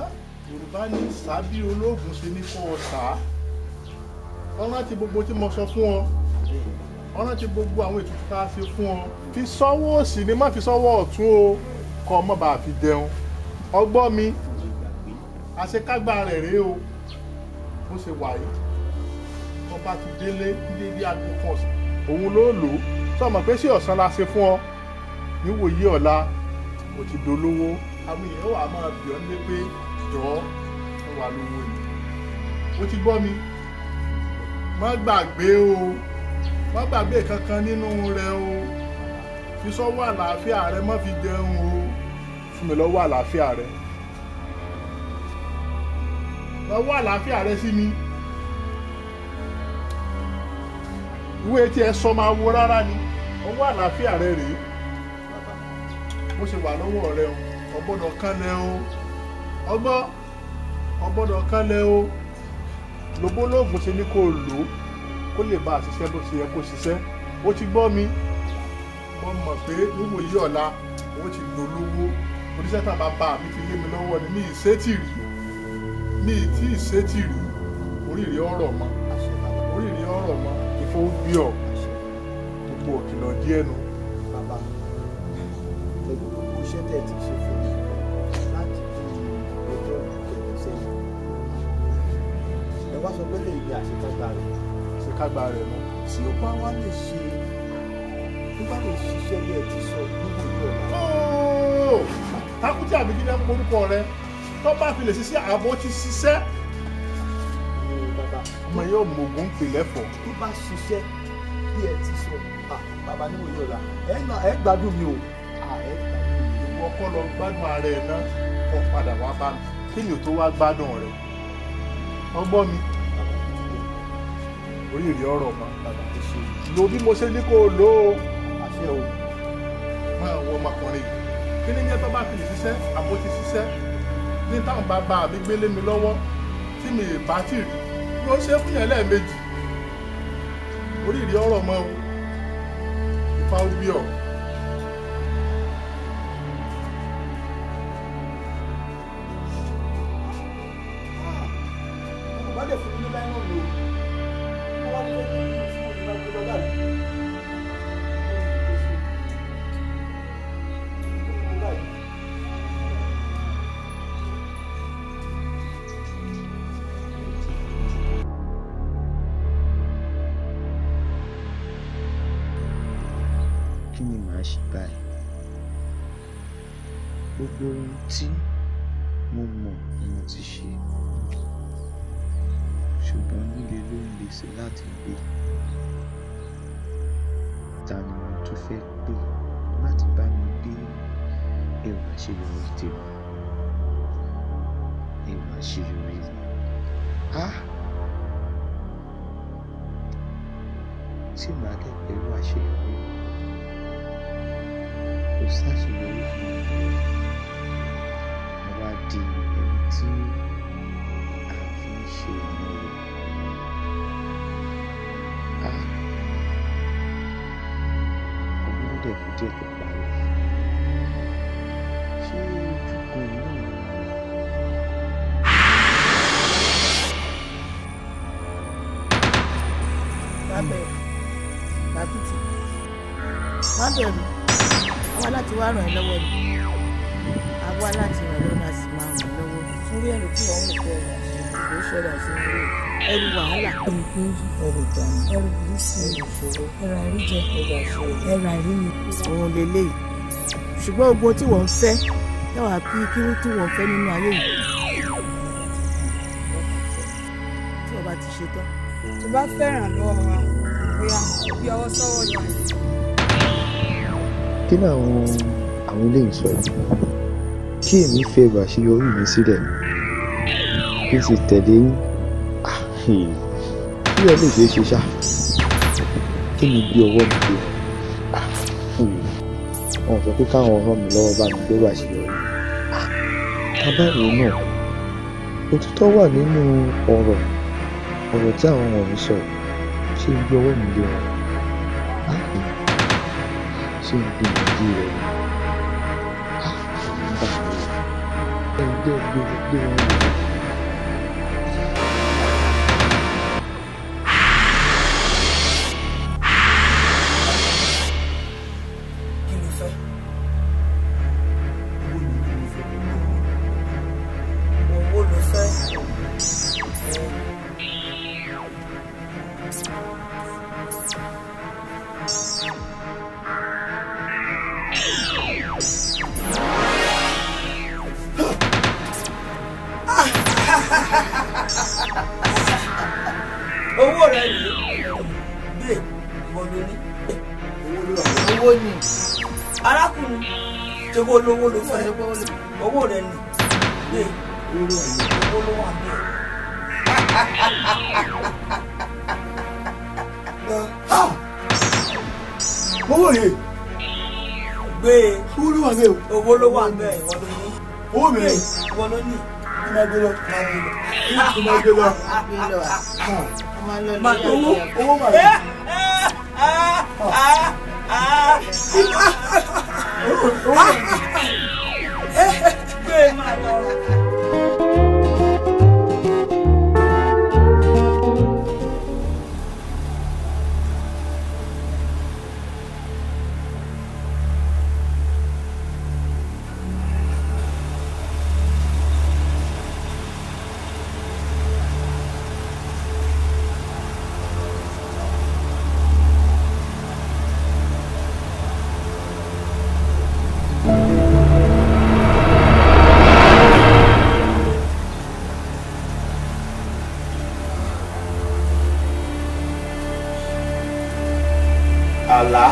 S12: Yorùbá ní sábí olóògùn ṣe ní kó o sá. Ọ̀ràn ti gbogbo tí mo sọ fún ọ, ọ̀ràn ti gbogbo àwọn ètùtù tá a ṣe fún ọ. Fi sọ́wọ́ òsì ni, má fi sọ́wọ́ ọ̀tún o, kọ́ ọ má bàa fi jẹun. Ọgbọ́n mi, àṣekágbá rẹ̀ rèé o, bó ṣe wà yìí. Tó bá ti délé ní dédé aago kan ọ̀sán, òun ló lò ó. Sọ mọ̀ pé sí ọ̀sán la ṣe fún ọ, níwòyí ọ̀la o ti dolówó. Àwọn èèyàn wà máa bì ọ́ nílé pé jọ̀ọ́ fún wa lówó ni. O ti gbọ́ mi, má gbàgbé o, má gbàgbé kankan nínú rẹ o. Fi sọ́wọ́ àlàáfíà rẹ, má fi jẹun o. Fún mi lọ́wọ́ àlàáfíà rẹ, lọ́wọ́ àlàáfíà rẹ sí mi. Ìwé tí ẹ sọ máa wo rárá ni, ọwọ́ àlàáfíà rẹ rèé. Bó ṣe wà lọ́wọ́ rẹ o, o gbọ́dọ̀ kánlẹ̀ o, ọgbọ́n o gbọ́dọ̀ kánlẹ̀ o. Lògbólógùn ṣe ní kó o lò ó kó lè bá a ṣiṣẹ́ bó ṣe yẹ kó ṣiṣẹ́. Ó ti gbọ́ mi, mo mọ̀ pé níwòyí ọ̀la ó ti dolówó. Oníṣẹ́ tá bàbá mi fi lé mi lọ́wọ́ ni, mi ì ṣe tì rí, mi ì tí ì ṣe tì rí. Oríire ọ̀rọ̀ mọ́, oríire ọ̀rọ̀ mọ́. Ìfowópamọ́ gbogbo òkìlọ̀ díẹ̀ nu.
S13: Bàbá, pẹ̀lú gbogbo iṣẹ́ tẹ̀ ti ṣe fún mi láti bí ọjọ́ kẹrin sẹ́yìn, ẹ wá sọ pé lè ní àṣekágbá rẹ̀.
S12: Àṣekágbá rẹ̀ mọ́.
S13: Tí ó bá wá lè ṣe, tó bá lè ṣiṣẹ́ bí ẹ ti sọ níbo ìlú ọ̀la.
S12: Takuti àbí kí ni ẹ ń porúkọ rẹ? Tó bá fi lè ṣiṣẹ́, àbọ̀ ti ṣiṣẹ́. Ọmọ yóò mọ̀gùn pè lẹ́fọ̀ọ́.
S13: Tó bá ṣiṣẹ́ bí ẹ ti sọ, bàbá níwòye ọ̀la, ẹ gbádùn mi o.
S12: Ìwọ kọ́ lọ gbádùn ara ẹ náà, kó padà wá bá mi. Kí ni ò tó wá gbádùn rẹ? Ọgbọ́n mi, orí ìrì ọ̀rọ̀ mọ́. Lo bí mo ṣe ní kó o lò ó.
S13: Àṣẹ o.
S12: Máa wọ ọmọkùnrin yìí. Kí ni yẹn tó bá fi lè ṣiṣẹ́, àbó ti ṣiṣẹ́? Ní táwọn bàbá mi gbélé mi lọ́wọ́ tí mi ì bá tì rí, ló ṣe fún yẹn lẹ́ẹ̀mejì. Orí ìrì ọ̀rọ̀ mọ́ o. Ifá ó bí ọ.
S14: Kí ni màá ṣe báyìí? Gbogbo ohun tí mo mọ̀ ni mo ti ṣe, ṣùgbọ́n líle ló ń le sí láti gbé. Ta ni mo tún fẹ́ pè láti bá mi gbé ẹrù àṣeyọrí tèmi? Ẹrù àṣeyọrí mi. Tí màá dẹ̀ pẹ̀lú àṣeyọrí mi, kò sáṣeyọrí fún mi. Mo wá di ẹni tí a fi ń ṣe ìnáwó. Ọdún ló dẹ̀ kú díẹ̀ tó parí. Ṣé ojú kan náà ni mo wà?
S15: Má bẹ̀rù, Takuti, má bẹ̀rù. Àwa láti wá ràn ẹ́ lọ́wọ́ ni, àwa láti ràn ẹ́ lọ́wọ́, a sì máa ràn ẹ́ lọ́wọ́. Sórí ẹ̀rù tí wọ́n ń wò pé ẹrù àṣeyọrí kò ṣẹlẹ̀ àṣeyọrí, ẹrù wàhálà, ẹrù ìpọ́njú, ẹrù ìdààmú, ẹrù burúkú, ẹrù ìṣòro, ẹrù àìríjẹ, ẹrù àìrímu. Òun leléyìí. Ṣùgbọ́n gbogbo tí wọ́n ń fẹ́ yàwá bí kí tí wọ́n ń fẹ́ nínú ayé yìí tí wọ́n bá ti ṣe tán.
S2: Tó bá fẹ́ràn lọ́wọ́ wa, bóyá bí ọwọ́ sọ́wọ́ lọ.
S14: Kí ni àwọn eléyìí sọ yìí? Kí èmi fi ẹrù àṣeyọrí mi sílẹ̀ kí n sì tẹ̀lé yín, kí ẹ lè ṣeé ṣe ṣá, kí mi gbé ọwọ́ mi gbé? Wọn sọ pé káwọn ràn mí lọ́wọ́ bá mi gbẹ́rù àṣeyọrí. Tábàwò náà, òtítọ́ wà nínú ọ̀rọ̀ tí àwọn wọ̀nyí sọ. Ṣé n gbé ọwọ́ mi lé wọn? Ṣé n gbìyànjú rẹ̀ ni? Bà mí ẹ ń gbé gbé wọn lọ.
S4: Kí ló fẹ́? Owó ló fẹ́. Owó rẹ rèé, gbé, ìwọ ló ní. Owó ni arákùnrin tí kò lówó ló fẹ́. Owó rẹ nì, gbé, owó ló wà bẹ́ẹ̀.
S6: Owó rèé.
S4: Gbé.
S6: Owó ló wà bẹ́ẹ̀ o.
S4: Owó ló wà bẹ́ẹ̀, ìwọ ló ní.
S6: Owó mi rèé.
S4: Ìwọ ló ní.
S6: Kí máa gbé lọ. Kí máa gbé lọ.
S4: Máa gbé owó.
S6: Owó mà rèé.
S4: Gbé máa lọ.
S3: Àlá.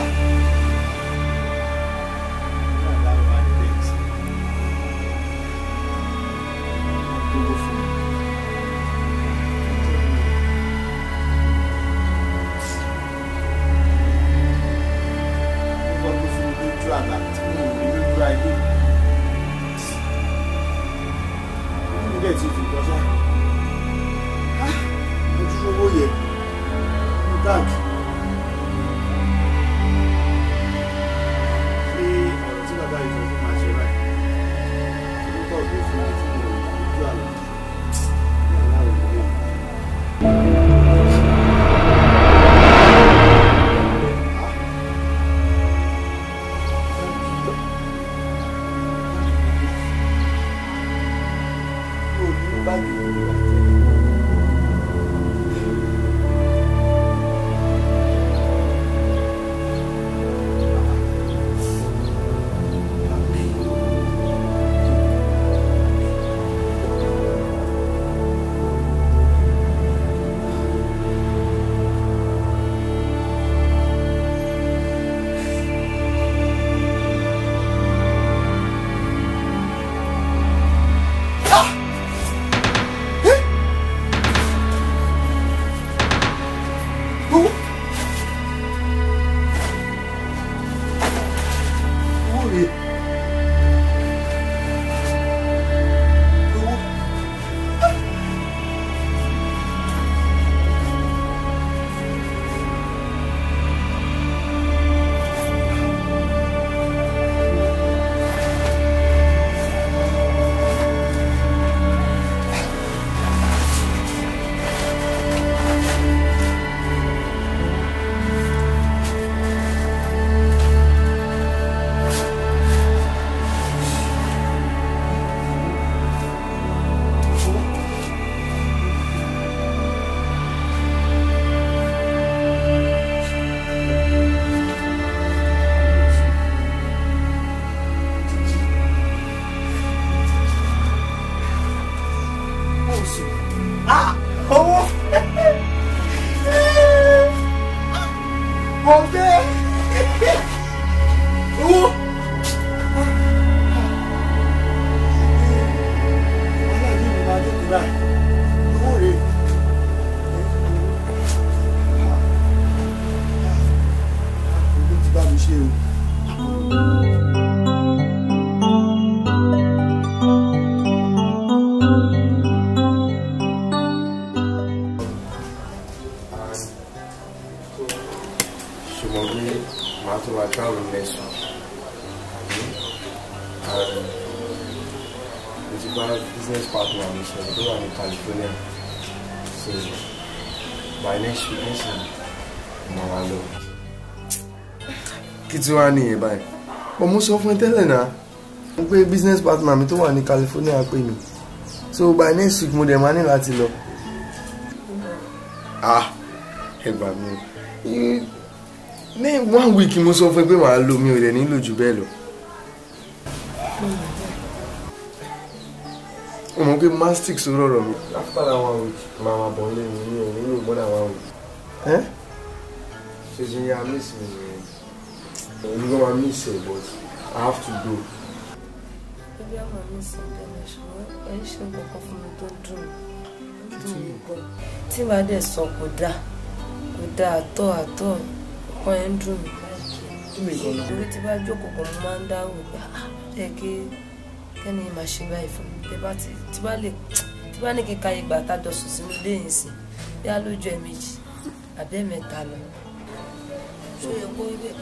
S6: Mo gbé owó. Wàhálà yìí mi máa dẹ́kun báyìí. Owó rèé. Owó ti bá mi ṣe o.
S16: Ṣùgbọ́n pé màá tó máa travel next week. And mo ti bá business partner mi sọ̀rọ̀ tó wà ní California. So by next week nísìnyí, mo máa wá lọ. Kí tí wàá nìyẹn báyìí? But mo sọ fún ẹ tẹ́lẹ̀ náà. Mo pé business partner mi tó wà ní California pè mí. So by next week mo dẹ̀ máa ní láti lọ. Ah, ẹ gbà mí o. Ní one week mo sọ fún ẹ pé màá lò, mi ò dẹ̀ nílò jù bẹ́ẹ̀ lọ. Mo mọ̀ pé mastic sọ̀rọ̀ ọ̀rọ̀ mi. After that one week, màá máa bọ̀ nílé mi, mi ò nílò more than one week. Ṣé ṣe ń yá miss mi nìyẹn? Èmi gan máa miss ẹ, but I have to go.
S17: Bébí àwọn miss ẹ bẹ̀rẹ̀, ṣùgbọ́n ẹ ń ṣe nǹkan kan fún mi tó dùn mí. Dùn mí gan. Tí màá dẹ̀ sọ kò dáa, kò dáa àtọ̀ àtọ̀, nǹkan ẹ̀ ń dùn mí báyìí. Torí tí bá jókòó kan mo máa ń dáhùn pé ẹ kí kẹ́ni máa ṣe báyìí fún mi. Tẹ bá ti tí bá lè tí bá ní kí n ka ìgbà tá a jọ sùn sínú ilé yìí sìn, bí a lójú ẹ̀ méjì àbí ẹ̀mẹ́ta lọ. Ṣó yẹ kó rí bẹ́ẹ̀?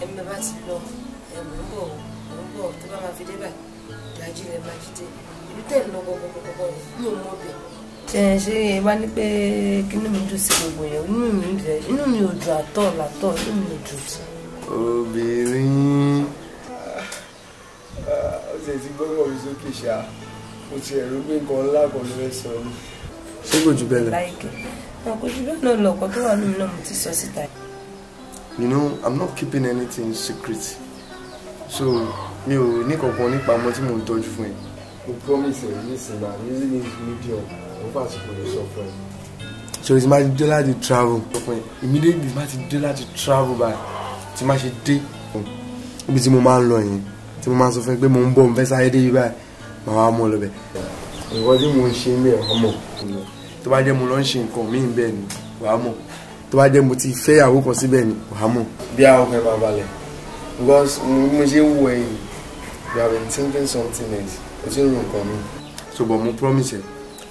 S17: Ẹ̀mí bá ti lọ, ẹ̀ mò ń bọ̀, mò ń bọ̀, tó bá máa fi dé báyìí, ìdájí rẹ̀ máa jí dé. Ibi tẹ̀ ń lọ gbọ̀ngbọ̀ngbọ̀ngbọ̀ mi ò mọ̀ bẹ̀. Ṣé ṣé ẹ bá ní pé kínú mi dùn sí gbogbo yẹn, inú mi dùn, inú mi ò dùn àtọ̀ làtọ̀, inú mi ò dùn sí.
S16: Obìnrin, ó ti ti gbọ́dọ̀ mi sókè ṣá, mo ti ẹ̀rú pé nǹkan ńlá kan ló fẹ́ sọ ni. Ṣé kò jù bẹ́ẹ̀ lọ?
S17: Láìkẹ́, kò jù bẹ́ẹ̀ náà lọ, ọ̀kan tó wà nínú mi náà mo ti sọ síta.
S16: You know, I'm not keeping anything secret. So, mi ò ní kankan nípa ọmọ tí mò ń tọ́jú fún ẹ. Mo promise ẹ nísìnyí, I'm using this medium, mo fàsìkò lè sọ fún ẹ. So, tí máa ti dé láti travel, immediately máa ti dé láti travel báyìí, tí máa ṣe dé ibi tí mo máa ń lọ yẹn, tí mo máa sọ fún ẹ pé mo ń bọ̀, mo fẹ́ sáré dé ibi báyìí, màá wá mú ọ lọ bẹ̀. Nǹkan tí mo ń ṣe ń bẹ̀ wàá mọ̀. Tó bá jẹ́ mo lọ ń ṣe nǹkan míì bẹ́ẹ̀ ni, wàá mọ̀. Tó bá jẹ́ mo ti fẹ́ ìyàwó kan síbẹ̀ ni, wàá mọ̀. Bí àwọn kan máa balẹ̀, because mo ṣe ń wọ ẹ̀yìn, you have been thinking something else, o ti ń ro nǹkan mi. So but mo promise ẹ,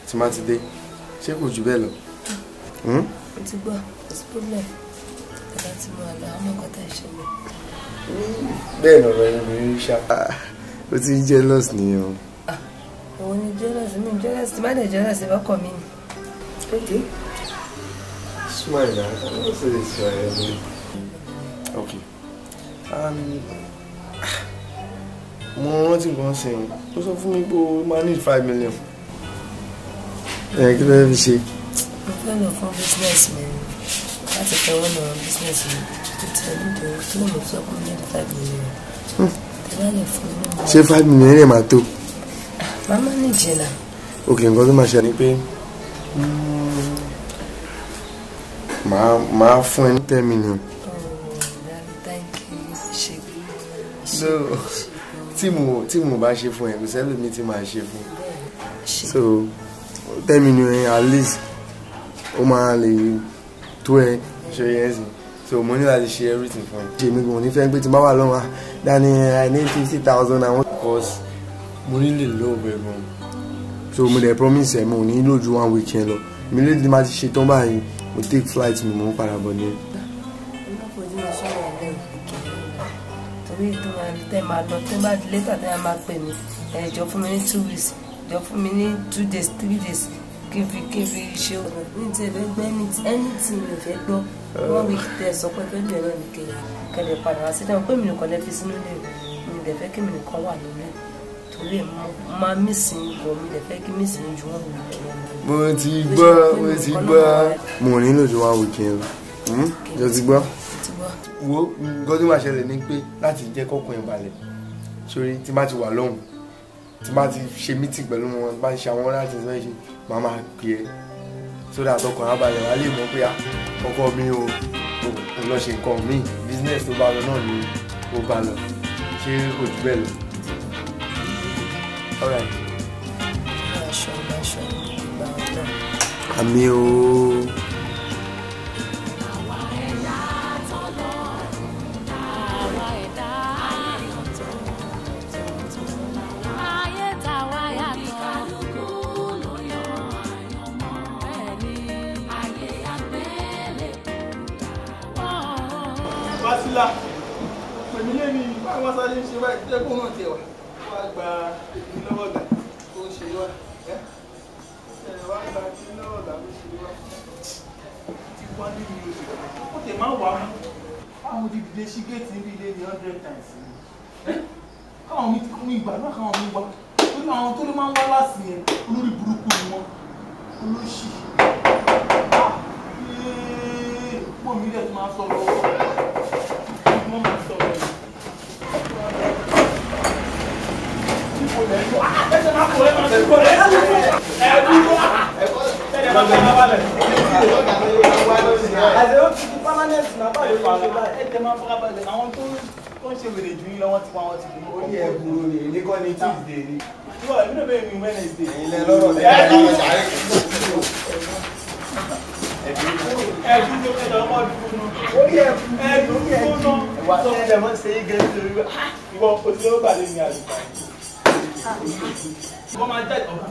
S16: tí má ti dé, ṣé kò jù bẹ́ẹ̀ lọ?
S17: Mo ti gbọ́, kò sí problem. Ẹ bá ti mú àlọ́, àwọn nǹkan tá ẹ ṣe mọ́.
S16: Bẹ́ẹ̀ lọ̀rọ̀ ẹni mi rí ṣá. O ti ń jealous nìyẹn o.
S17: Òun ni jealous, mi jealous, tí má dẹ̀ jealous ìbákọ̀ mi ni. Okay.
S16: Smile now. I don't say this smile. Okay. Mo rántí nǹkan ṣe o. Ó sọ fún mi pé o máa need 5 million. Ẹ kí ló fẹ́ fi ṣe?
S17: Mo fẹ́ lọ fún business mi ni. Láti fẹ́ wọ́n lọ business mi. Tó ti ẹ̀ nídìí owó tó lè sọ fún mi ní 5 million. Tẹ bá lè fún mi ní.
S16: Ṣé 5 million lè máa tó?
S17: Màmá ní ìjìnlá.
S16: Okay, nǹkan tó máa ṣe ni pé màá fún ẹ ní 10 million.
S17: Oh, darling, thank you. Ṣé
S16: So, tí mo bá ṣe fún ẹ, kò sẹ́lòmíì tí màá ṣe fún. So, 10 million yẹn at least ó máa lè tó ẹ ṣe yẹn sí. So, mo ní láti ṣe everything fún ẹ. Ṣé mi kò ní fẹ́ pé tí n bá wà lọ́wọ́, dání I need 50,000 and one. Because mo ní lè love ẹ gan. So, mo dẹ̀ promise ẹ, mo ò ní lò ju one week yẹn lọ. Mi lè ti máa ti ṣe tán báyìí, mo take flight mi, mo ń padà bọ̀ ní.
S17: Ẹ má fojú mi sọ̀rọ̀ ọ̀rẹ́ òkè torí tó máa tẹ́ máa lọ tẹ́ bá di later tẹ́ máa pè mí, ẹ jọ fún mi ní 2 weeks, jọ fún mi ní 2 days, 3 days kí n fi ṣe ọ̀nà ní tí ẹ fẹ́ gbọ́ anything mi ò fẹ́ gbọ́. 1 week tẹ́ sọ pé fẹ́ lè náà ní kẹlẹ̀ padà wá sí dáhùn pé mi nìkan lè fi sínú ilé mi, lè fẹ́ kí mi nìkan wà lórí torí ẹ̀ máa mí sí i gan, mi lè fẹ́ kí mí sí i ju 1 week lọ.
S16: Mo ti gbọ́, mo ti gbọ́. Mo ò nílò ju 1 week yẹn lọ. Jọ ti gbọ́. Wo nǹkan tó máa ṣẹlẹ̀ ni pé láti jẹ́ kọ́kàn ẹ̀ balẹ̀ sórí tí bá ti wà lọ́hùn, tí bá ti ṣe meeting pẹ̀lú wọn, tí bá ti ṣe àwọn láti ṣe ṣe, màá máa pè é so that ọkàn á balẹ̀, wá lè mọ̀ pé ọkọ mi o, O lọ ṣe nǹkan míì, business tó bá lọ náà ni ó bá lọ. Ṣé kò jù bẹ́ẹ̀ lọ? All right. Àmì ooo.
S4: Wásílà, pèmí lé ní báwọn sáré ń ṣe báyìí tẹ́kùn náà tiẹ̀ wá. Wá gba èmi lọ́wọ́ ọ̀gá tó ń ṣe wá. Wá gba èmi lọ́wọ́ ọ̀gá tó ń ṣe wá. Ti wá ní ìlú oṣù. Ó tẹ̀ máa wà á. Àwọn ti dìde sí géètì níbi ilé ní 100 times. Káwọn mi ti kún ìgbà náà káwọn mi wá. Torí àwọn tó ló máa ń wá láti yẹn, olórí burúkú ni wọ́n. Olóṣì. Pọ̀ mi dẹ̀ tún máa sọ̀rọ̀. Àwọn tó ń ṣe wèrè jù yín lọ wọ́n ti wá wọn ti dùn.
S16: Orí ẹ̀ burú ni, èmi kọ́ ni Tuesday ni.
S4: Ìwọ èmi náà bẹ́ẹ̀ mi Wednesday.
S16: Ẹ̀yin lẹ lọ́rọ̀ lẹ́yìn ọ̀rọ̀ ṣàárẹ̀.
S4: Ẹ̀dùn tó kẹjọ ọmọ ọdún náà.
S16: Orí ẹ̀ burú.
S4: Ẹ̀dùn tó náà.
S16: Ẹ̀wà tó ń mọ́ ṣe é gẹ́gẹ́ nítorí wá.
S4: Ìwọ òṣèlú gbàdé mi àlùkò. Wọ́n máa jáde ọ̀gá.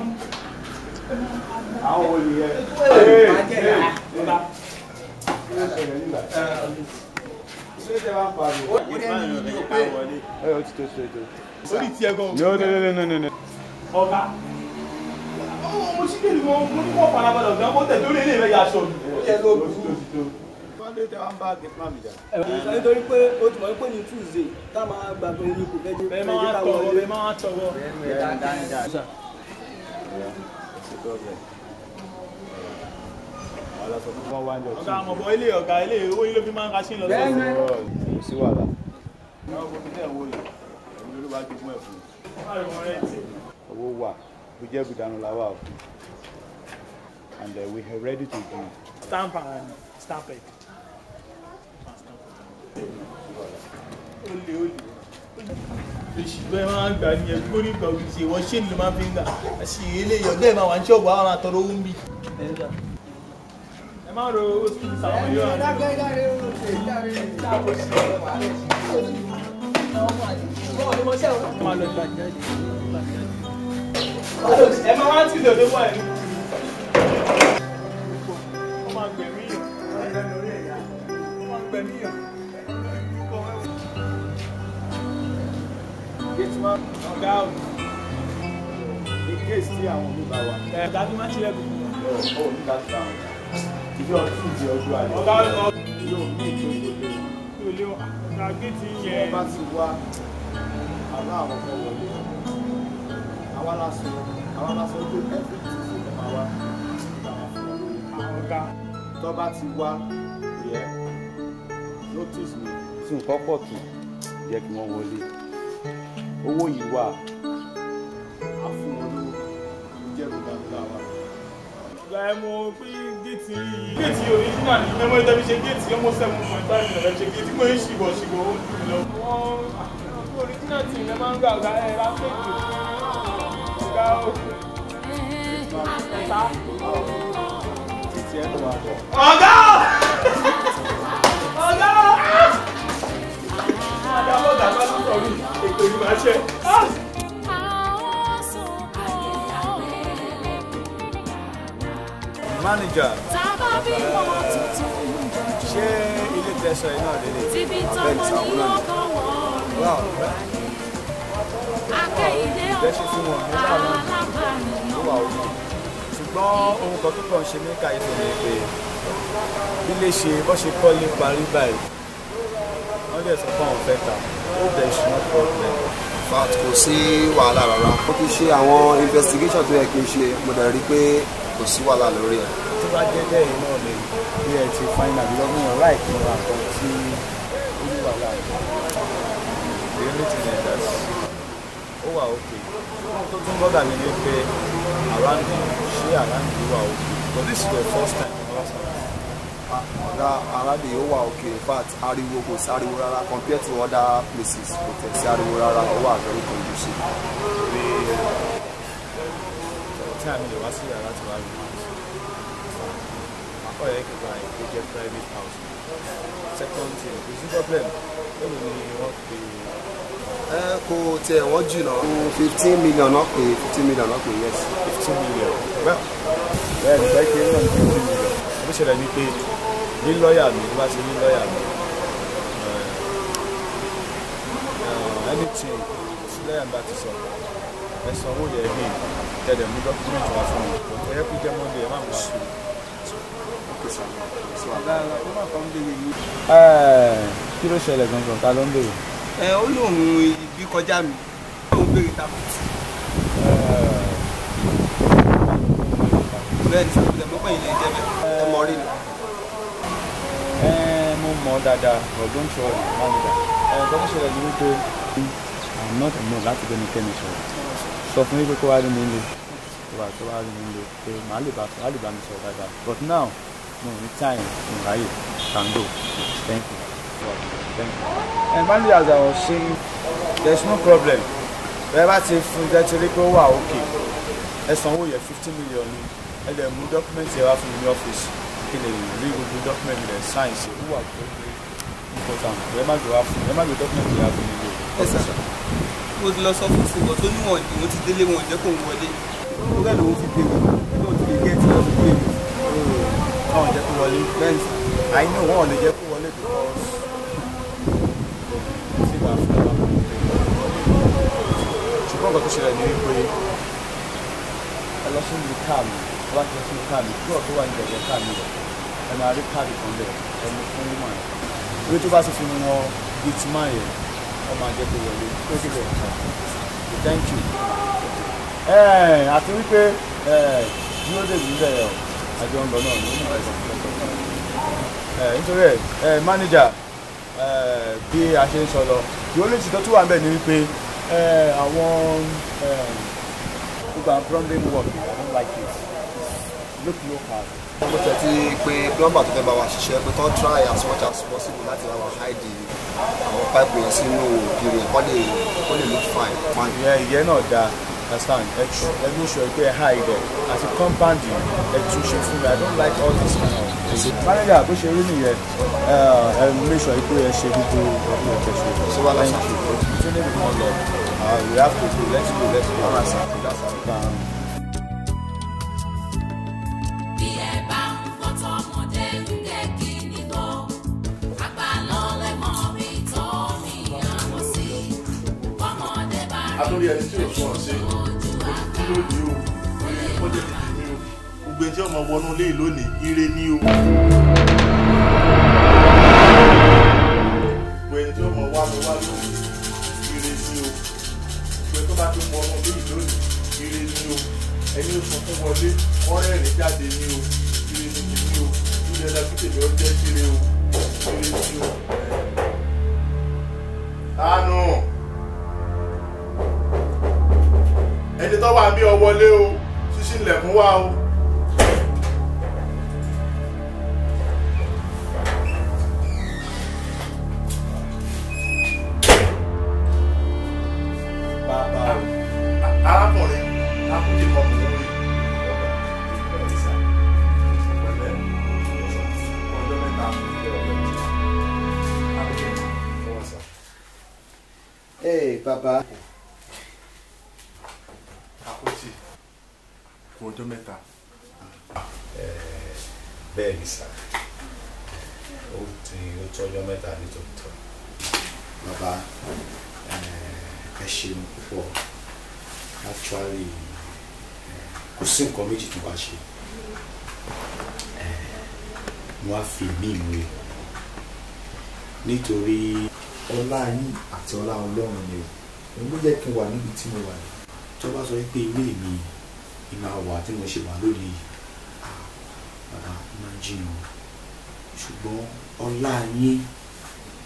S16: Àwọn olùyẹ.
S4: Orí tiẹ̀ gan.
S5: No.
S4: Ọ̀gá. Mo ṣí lè wọn, mo ní wọ́n farabalẹ̀ ọ̀gá, mo tẹ̀ torí ilé ìfẹ́ yà aṣọ mi.
S16: Ó yẹ ló burú.
S6: Nítorí pé ó ti mọ̀ pé ní Tuesday tá a máa gbàgbé omi kò fẹ́ jẹ́ ká wọlé.
S4: Ẹ máa tọrọ. Ọ̀gá àmọ̀bọ̀ ilé ọ̀gá ilé owó yìí ló fi máa ń kaṣí lọ sọ́sọ́.
S16: Kò sí wàhálà. Owó wà, bó jẹ́ bùdánù la wà o. And we are ready to do.
S4: Stamp and stamp it. Olè olè. Èṣù ẹ máa ń gbà ní ẹbí kó ní ìgbà òbí ṣe ìwọ ṣé ni ló máa fi ń gbà. Àṣì eléyìí ọ̀gá ẹ̀ máa wà ní ṣọ́ọ̀bù àwọn máa tọrọ owó ń bì. Ẹ má ro owó sí ibi sàwọn yóò. Ẹ máa wá tí ìdòdó wà ní. Wọ́n máa gbẹ̀mí yàn. Wọ́n máa gbẹ̀mí yàn.
S5: Gateman.
S4: Ọ̀gá o.
S5: In case tí àwọn mi bá wà.
S4: Ọ̀gá tó máa ń ṣílẹ̀ gbogbo.
S5: Ó ní láti bá wọn. Ìjọ Tuesday ọjọ́ àlẹ́.
S4: Ọ̀gá o.
S5: Yóò ní ètò ìgbòlè wọn.
S4: Ìgbòlè wọn. Ọ̀gá géètì yẹn.
S5: Tí wọ́n bá ti wá, àlọ́ àwọn fẹ́ wọlé. Àwa la sọ, àwa la sọ pé every Tuesday ló máa wá. Ìgbà wọn fún wọn lórí.
S4: Ọ̀gá.
S5: Tó bá ti wá, yẹ, notice mi.
S18: Tí nǹkan pọ̀ tù, jẹ́ kí wọ́n wọlé. Owó yìí wà.
S5: A fún wọn lówó, jẹ́ kó dáadáa wa.
S4: Ọ̀gá ẹ mọ̀ pé géètì yìí. Géètì original ni mẹ́mọ́ ìtẹ́bí ṣe géètì ọmọ 7.5 million ṣe géètì mọ́ ń ṣìbọ̀ ṣìbọ̀ ó dùn lọ. Wọ́n original tí ìrìn máa ń gbà ọ̀gá ẹ bá fẹ́ jù. Ọ̀gá o.
S5: Títí ẹ ló máa bọ̀.
S4: Ọ̀gá o! Ọ̀gá o! Ọ̀gá ọ̀gá bá tún sọ mí, ètò yìí máa ṣe.
S5: Manager. Ṣé ilé tẹ̀sán iná lélẹ̀? Wow. Bẹ́ẹ̀ ṣe fún wọn ní àwọn ló wà òkè. Ṣùgbọ́n ohun kan tó kàn ṣe ní kàyéfì ni pé ilé ṣe bọ́ ṣe kọ́lé parí báyìí. Wọ́n dẹ̀ sọ fún àwọn fẹ́ ta. Ó bẹ̀ ṣe no problem.
S11: In fact, kò sí wàhálà rárá. Mo ti ṣe àwọn investigation tó yẹ kí n ṣe, mo dẹ̀ rí pé kò sí wàhálà lórí ẹ̀.
S5: Tó bá jẹ́ bẹ́ẹ̀ náà lè bí ẹ ti find out lọ́gbọ̀n yẹn láì kí n ra nǹkan tí ó ní wàhálà rẹ̀. The only thing is that ó wà okay. Ohun tó tún bọ́dà mi ni pé around you, ṣé around you wà okay? But this is the first time in our life.
S11: Ọ̀gá aládé ó wà okay, in fact ariwo kò sí ariwo rárá compared to other places, kò tẹ̀ sí ariwo rárá, ó wà very conducive.
S5: Tí àmì lè wá sí yàrá tí wàá rí house, akọ yẹ kí wàá kó jẹ private house. Second thing, kò sí problem, lónìí ni wọ́n pe.
S11: Ẹ kò tiẹ̀ wọ́n jìnnà 15 million náà pé, 15 million náà pé, yes.
S5: 15 million, well bẹ́ẹ̀ ni bẹ́ẹ̀ kéré náà ní 15 million. Ó ṣẹlẹ̀ ní pé ní lọ́ọ̀yà mi, bí wọ́n ṣe ní lọ́ọ̀yà mi, anything tí lọ́ọ̀yà mi bá ti sọ, ẹ san owó yẹn bí tẹ̀lé mú dọ́kúmẹ̀ntì wá fún mi, kò tẹ́ kó jẹ́ Monday, ẹ má mú wá fún mi. Kí ló ṣẹlẹ̀ gangan, ta ló ń béèrè?
S4: Ẹ ó lóun ibi kọjá mi, òun béèrè Tàkútì. Bẹ́ẹ̀ ni sàkúlẹ̀ mọ́pẹ́ ilẹ̀ jẹ́ bẹ́ẹ̀.
S11: Ẹ mọ rí ni.
S5: Mo mọ̀ dáadáa, but don't worry, manager. Nǹkan tó ṣẹlẹ̀ ni wípé I'm not alone láti bẹ́ni kẹ́mi sọ̀rọ̀. Sọ fún mi pé kó wá rí mi nílé. Tó wá rí mi nílé pé màá lè bá mi sọ̀rọ̀ dáadáa. But now, mo ní time, mo ráyè, can go. Thank you. Thank you. And manager, as I was saying, there's no problem. Bẹ́ẹ̀ bá ti fún jẹ́ ti rí pé ó wà okay. Ẹ sanwó yẹ 15 million ni. Ẹ lè mú dọ́kúmẹ̀ntì ẹ wá fún mi ní ọ́fíìsì kí lè rí gbogbo dọ́kúmẹ̀ntì rẹ̀ sáyẹ̀nsì ó wà tó gbé important. Ẹ má gbé wá fún mi, ẹ má gbé dọ́kúmẹ̀ntì wá fún mi lé.
S4: Ẹ sà, mo ti lọ sọ fún ìsìnkú tó níwọ̀n ìwọ̀n ti délé wọn jẹ́ kó ń wọlé. Ó rẹ̀ lòun fi bèrè, lóun ti lè gẹ́ẹ̀tì lọ fi bèrè.
S5: Wọn ò jẹ́ kó wọlé.
S4: Bẹ́ẹ̀ni sà.
S5: I know wọn ò lè jẹ́ kó wọlé because tí bá fún ẹ bá fún mi. Ṣùgbọ́n nǹkan tó ṣẹlẹ̀ ní wípé ẹ lọ sí ibi káà mi, wá ti lọ sí ibi káà mi, kúrò tó wà ní ìjẹ̀jẹ̀ káà mi rẹ̀, ẹ máa rí káàdì kan bẹ̀, ẹ mú fún woman yẹn. Ibi tó bá ti fi wọn gate man yẹn, wọ́n máa jẹ́ kó wọlé. Thank you. Àti wípé dúró dè mí bẹ̀rẹ̀ o, àjọ ń lọ náà ní nítorí ẹ manager, bí a ṣe ń sọ lọ, the only thing tó tún wà ń bẹ̀ ni wípé àwọn gbogbo àwọn plumbing work, I don't like it. Look local.
S11: Mo tẹ̀ ti pé plumber tó fẹ́ bá wa ṣiṣẹ́ pé kán try as much as possible láti bá wa hide àwọn pipe yẹn sínú ògiri ẹ̀ kó lè look fine.
S5: Ìyẹn náà dáa, understand, ẹ make sure pé ẹ hide ẹ àti compound yìí ẹ tún ṣe fún mi. I don't like all this kind of thing. Manager, bó ṣe rí nìyẹn, ẹ make sure pé ẹ ṣe gbogbo ọdún ẹ ṣe. Thank you. Tún lè mọ̀ lọ. We have to go. Let's go. Let's go. All right, sir. That's our plan.
S9: Bí ẹ bá ń gbọ́ tọmọdé ń gé kíní gbọ́, àgbà ló lè mọ bí tó ní àwọn sí. Bọ́mọdé bá rí
S12: Àtúndì ẹni tí ò sún ọ sí kí ló ní o, ó jẹ́ ti tèmi o. Gbogbo ẹni tí ọmọ wọnú ilé yìí lónìí, ire ní o. Gbogbo ẹni tí ọmọ wá mi wá lónìí, ire ní o. Gbogbo ẹni tó bá ti wọnú ilé yìí lónìí, ire ní o. Ẹni ó sunkún wọlé, ọ̀rẹ́ rẹ̀ jáde ní o. Ire ní tèmi o. Ire ẹ̀dá kí tèmi ó jẹ́ síre o. Ire ní o. Tánù. Ẹni tó wà bí ọ wọlé o, ṣíṣí ilẹ̀kùn wá o.
S5: Bàbá o.
S12: Arákùnrin, Àkútì kan mò ń rí. Pẹ̀lẹ́, ọjọ́ mẹ́ta.
S13: Hey, bàbá.
S12: Àkútì, kú ọjọ́ mẹ́ta.
S18: Bẹ́ẹ̀ ni sà, ó ti ó tọ́jọ́ mẹ́ta nítòótọ́. Bàbá, ẹ ṣeun púpọ̀. Actually, kò sí nǹkan méjì tó wá ṣe. Mo wá fi mí ìwé nítorí
S14: ọlá yín àti ọlá Ọlọ́run ni o. Òun ló jẹ́ kí n wà níbi tí mo wà yìí.
S18: Tó bá sọ pé ilé mi ni máa wà tí mo ṣe wà lónìí, bàbá máa jìnnà. Ṣùgbọ́n ọlá yín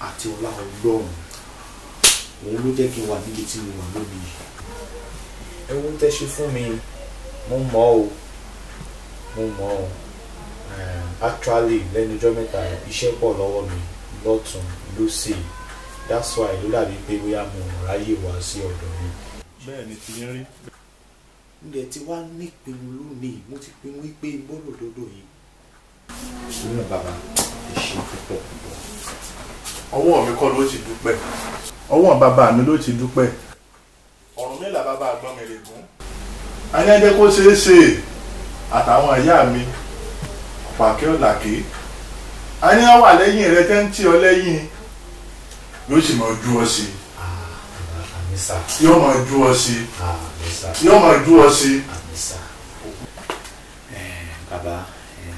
S18: àti ọlá Ọlọ́run, òun ló jẹ́ kí n wà níbi tí mo wà lónìí. Ewu tẹ́ ṣe fún mi, mo mọ̀ o, mo mọ̀ o. Actually lẹ́nu ọjọ́ mẹ́ta iṣẹ́ pọ̀ lọ́wọ́ mi lọ́tún lósì, that's why ló dàbí pé bóyá mo ráyè wá sí ọ̀dọ̀ mi.
S12: Bẹ́ẹ̀ ni ti yín rí.
S18: Ǹdẹ̀ tí wàá nípinnu lónìí, mo ti pinnu wípé gbọ́dọ̀ dọ́dọ̀ yìí. Sùúrù bàbá, ẹ ṣé púpọ̀ púpọ̀.
S12: Ọwọ́ mi kọ́ ló ti dúpẹ́, ọwọ́ bàbá mi ló ti dúpẹ́. Ọ̀rúnmìlà bàbá àgbọn mi rè gún. Ayájẹ́ kó ṣeé ṣe àtàwọn ìyá mi pàkẹ́ ọ̀làkè. A ní wọ́n wà lẹ́yìn rẹ tẹ́ ń tì ọ lẹ́yìn, yóò sì máa ju ọ sí. Yóò máa ju ọ sí. Yóò máa ju ọ sí.
S18: Bàbá,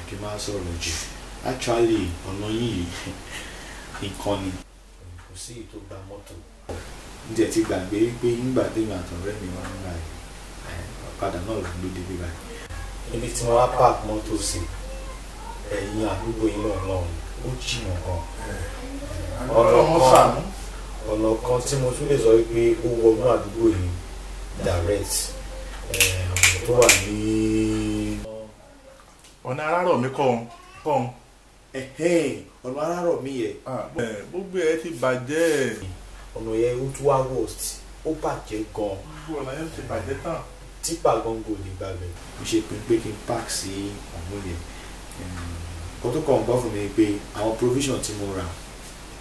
S18: kí n máa sọ̀rọ̀ jù. Actually, ọ̀nà yìí nǹkan ni. Kò sí èyí tó gba mọ́tò. Ǹjẹ́ ti gbàgbé pé nígbà tèmi àtọ̀rẹ́ mi wá ń ra ọ̀kadà náà ló ń gbé débi báyìí. Ibi tí wọ́n á park mọ́tò sí, ẹ̀yìn àdúgbò yìí náà náà ó jìnnà gan. Ọ̀nà kan tí mo tún lè sọ wípé ó wọnú àdúgbò yìí direct, ọ̀nà tó wà ní.
S12: Ọ̀nà arárọ̀ mi kọ́ ọ́n.
S18: Ọ̀nà arárọ̀ mi yẹ.
S12: Gbogbo ẹ ti bàjẹ́.
S18: Ọ̀nà yẹn ó tún wá worst, ó bàjẹ́ gan.
S12: Gbogbo ọ̀nà yẹn ti bàjẹ́ tán.
S18: Típà gangan ò lè gbàgbẹ́. Mo ṣe pin pé kí n park sí ọ̀hún yẹn. Nǹkan tó kàn ń bọ́ fún mi ni pé àwọn provision tí mo rà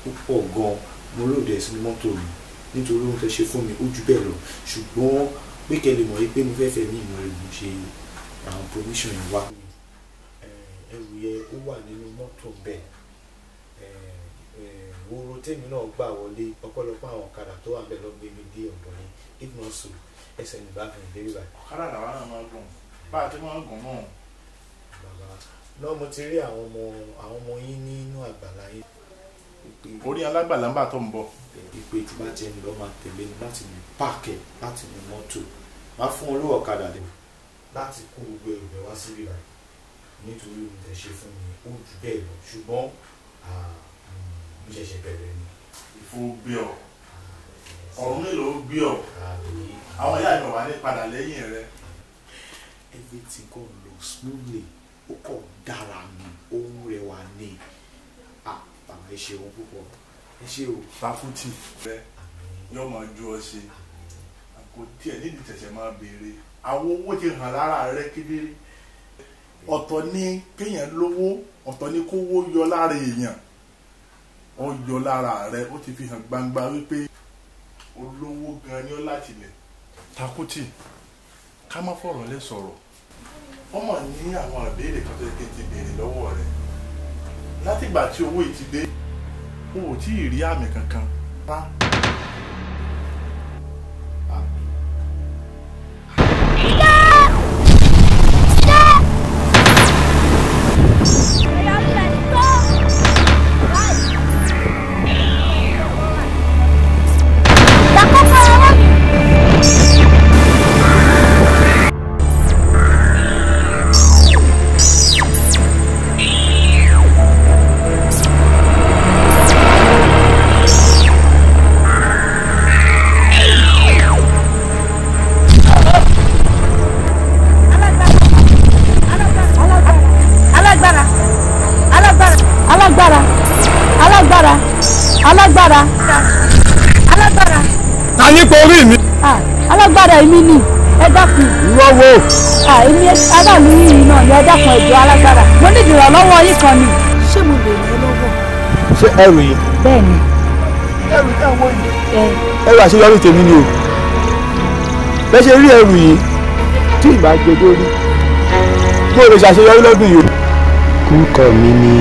S18: púpọ̀ gan, mo lòdì ẹ̀ sínú mọ́tò mi nítorí ohun tó ṣe fún mi ó ju bẹ́ẹ̀ lọ, ṣùgbọ́n pé kẹ́ lè mọ̀ pé mo fẹ́ẹ́ fẹ́ mi ìmọ̀ rẹ̀ mo ṣe àwọn provision yẹn wá. Ẹrù yẹn ó wà nínú mọ́tò bẹ́ẹ̀. Wóró tèmi náà gbà wọlé, ọ̀pọ̀lọpọ̀ àwọn ọ̀kadà tó wà bẹ́ẹ̀ lọ gbé mi dé ọ̀dọ̀ yẹn, if not so ẹsẹ̀ ní bá fi dé bíbá.
S12: Ọ̀kadà làwọn náà máa gùn, bá a ti máa gùn náà.
S18: Bàbá náà mo ti rí àwọn ọmọ yín nínú àgbàlá yín.
S12: Orí alágbàlá ń bà tó ń bọ̀.
S18: Ìpè tí bá ti ń lọ máa tẹ̀lé mi láti mú páàkì láti mú mọ́tò, máa fún olówó ọ̀kadà lé láti kó gbogbo ẹrù rẹ̀ wá síbí báyìí nítorí ohun tẹ̀ ṣe fún mi ó jù bẹ́ẹ̀ lọ, ṣùgbọ́n mo ṣẹ̀ṣẹ̀ bẹ̀rẹ̀ ni.
S12: Ìfò gbé ọ, ọ̀run mélòó gbé ọ, àwọn ìyá mi wà ní padà lẹ́yìn rẹ.
S18: Everything kò lọ smoothly, ó kọ̀ dára ni, ohun rẹwà ni. Bàbá ẹ ṣeun púpọ̀, ẹ ṣe o.
S12: Takuti rẹ yóò máa ju ọ ṣe, kò tiẹ̀ nídìí tẹ̀sẹ̀ máa béèrè àwọn owó ti hàn lára rẹ kedere. Ọ̀tọ̀ ni kéèyàn lówó, ọ̀tọ̀ ni kówó yọ lára èèyàn. Ó yọ lára rẹ, ó ti fi hàn gbangba wípé olówó gan ni ó láti lẹ̀. Takuti, ká má fọ̀rọ̀ lẹ sọ̀rọ̀. Wọ́n mọ̀ ní àwọn ìbéèrè kan tó yẹ kí n ti béèrè lọ́wọ́ rẹ. Látìgbà tí owó yìí ti dé, o ò tí ì rí àmì kankan.
S2: Alágbára, alágbára.
S5: Ta ní porí mi.
S2: Alágbára èmi ni, ẹ dákun.
S5: Irọ́ wo.
S2: Èmi aráàlú yìí náà ni, ẹ dákun, ẹ jọ̀ọ́ alágbára. Mo ní ìrànlọ́wọ́ yín kan ni. Ṣé mo lè ràn ẹ́ lọ́wọ́?
S5: Ṣé ẹrù yìí?
S2: Bẹ́ẹ̀ni.
S5: Ẹrù tí àwọn yìí. Ẹrù àṣeyọrí tèmi ni o. Bẹ́ẹ̀ ṣe rí ẹrù yìí tí ìgbà gbé dórí. Mo lè ṣàṣeyọrí lọ́dún yìí o.
S19: Orúkọ mi ni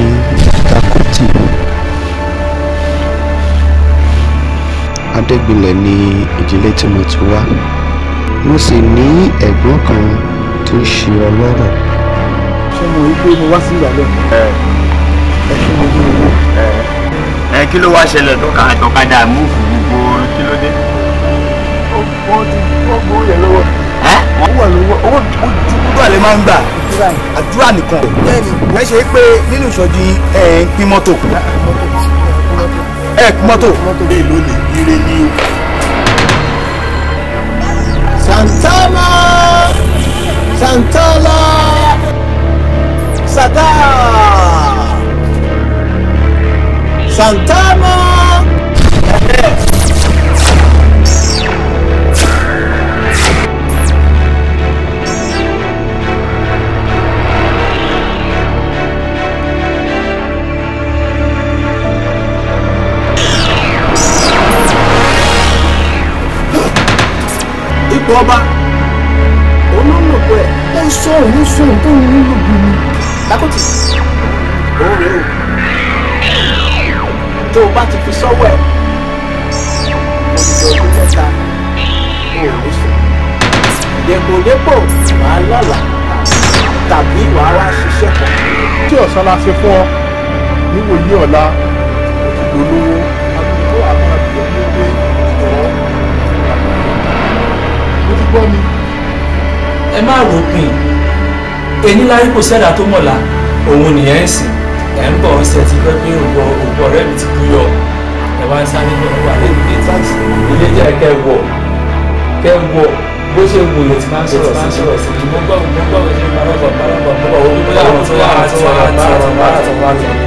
S19: Takuti. Adégbìnlẹ̀ ni ìdílé tí mo ti wá. Mo sì ní ẹ̀gbọ́n kan tó ń ṣe ọlọ́rọ̀.
S5: Ṣé mo rí pé mo wá sí ìyàlẹ́? Ẹ fún mi ní owó.
S20: Ẹ kí ló wá ṣẹlẹ̀ tó ka àtọ̀kadà múùfù gbogbo kí ló dé?
S5: Wọ́n ti wọ́n gbowó yẹn lọ́wọ́. Wọ́n wà lọ́wọ́ owó ojúkúdú àlẹ́ máa ń gbà. Àdúrà nìkan. Bẹ́ẹ̀ni, wọ́n ṣe é pé nínú ìṣọ́jú ẹ̀ ń pín mọ́tò. Ẹ pín mọ́tò.
S12: Bẹ́ẹ̀ lónìí, ire ni o.
S13: Santana! Santana!
S4: Sata Santana. Ipò ọba olólùkọ ẹ.
S6: Ó sọ òun sọ òun tó ń lò bí mi.
S4: Lákòtì òun rèé o, tó o bá ti fi sọ́wọ́ ẹ̀ odidi ọdún 3 o ò ní sùn. Dèpòdépò wàá lálàá tàbí wàá wá ṣiṣẹ́ kan.
S12: Tí ọ̀sán la ṣe fún ọ níwòyí ọ̀la òtítọ́ olówó àdúgbò àwọn àgbẹ̀ ní pé ìjọ ó ti gbọ́ mi.
S10: Ẹ má ròpin ẹni láyé, kò sẹ́dá tó mọ̀la òun nìyẹn ń sìn. Ẹ̀ ń bọ̀ ọ̀sẹ̀ ti pẹ́ pé ògbọ́ ògbọ́ ọ̀rẹ́ mi ti kú yọ. Ẹ wá ń sáré bọ̀ wà lẹ́nu dé tí ilé jẹ́ kẹ́ wọ̀ kẹ́ wọ̀ bó ṣe wù yẹn ti máa ń sọ̀rọ̀ sí i. Mo gbọ́ mo gbọ́ ṣe parọ́bọ̀ parọ́bọ̀ mo bọ̀ wọ́n bóyá àwọn tó wà á tó wà á tó wà á tó wà á tó wà.